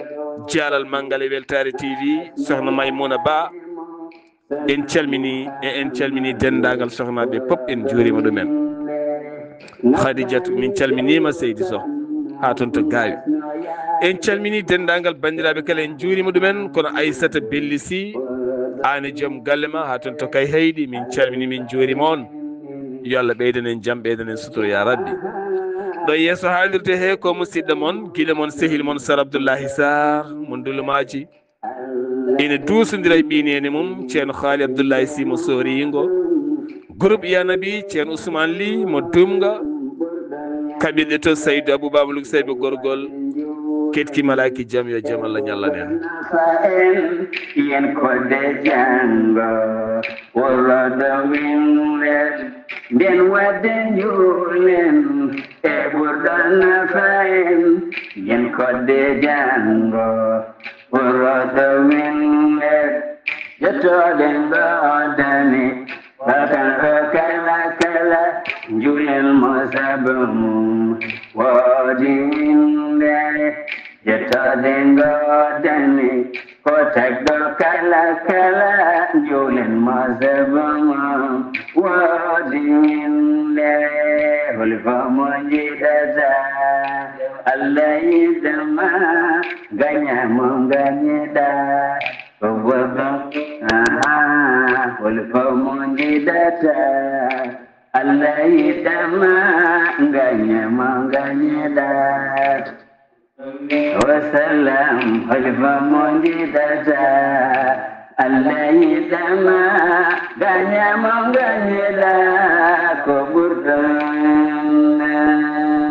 Jaalal manngal e Weltaare T V, Sohna Maymuna Ba. En calmini e en calmini denndaangal sohnaaɓe pop, en njuurima ɗumen. Khadijatu, min calminima seydi Soh, haa toon to Gaawi. En calmini denndaangal banndiraaɓe kala, en njuurima ɗumen, kono Aissata Belli Sy, aan e joom galle ma haa toon to Kayhayɗi, min calmini, min njuurima on. Yo Allah ɓeydan en jam, ɓeydan en sutura ya Rabbi. Ɗo yeeso haalirde he ko musidɗo mon, gila mon, sehil mon, Sar Abdoullahi Sarr mo Ndulumaaji. Ina duusondira e ɓiy neene mum, Ceerno Haali Abdoullahi Sy mo Sooriingo. Groupe Ya Nabi, Ceerno Ousmane Ly mo Dumga. Kaɓirɗe to Saydou Abou Babaluk Sayɓe Gorgol. Ketki malaaki jam, yo jam Allah ñallan en. Nafa en, yen kodde janngo, worodo winndere, nden wadde njuulen e ɓurɗo nafa en, yen kodde janngo, worodo winndere, yettode ngoodani, bakal o kala kala, njuulen mo sabu mum, woodi winndere, yettode ngoodani, ko tagɗo kala kala, njuulen mo sabu mum, woodi winndere, holi fof mo njiɗata, Allah yiɗama, gaña mo gañiɗa, ko bobo, aha, holi fof mo njiɗata, Allah yiɗama, gaña mo gañiɗa. Wa salam, holi fof mo njiɗata, Allah yiɗama, gaña mo gañiɗa, ko ɓurɗo.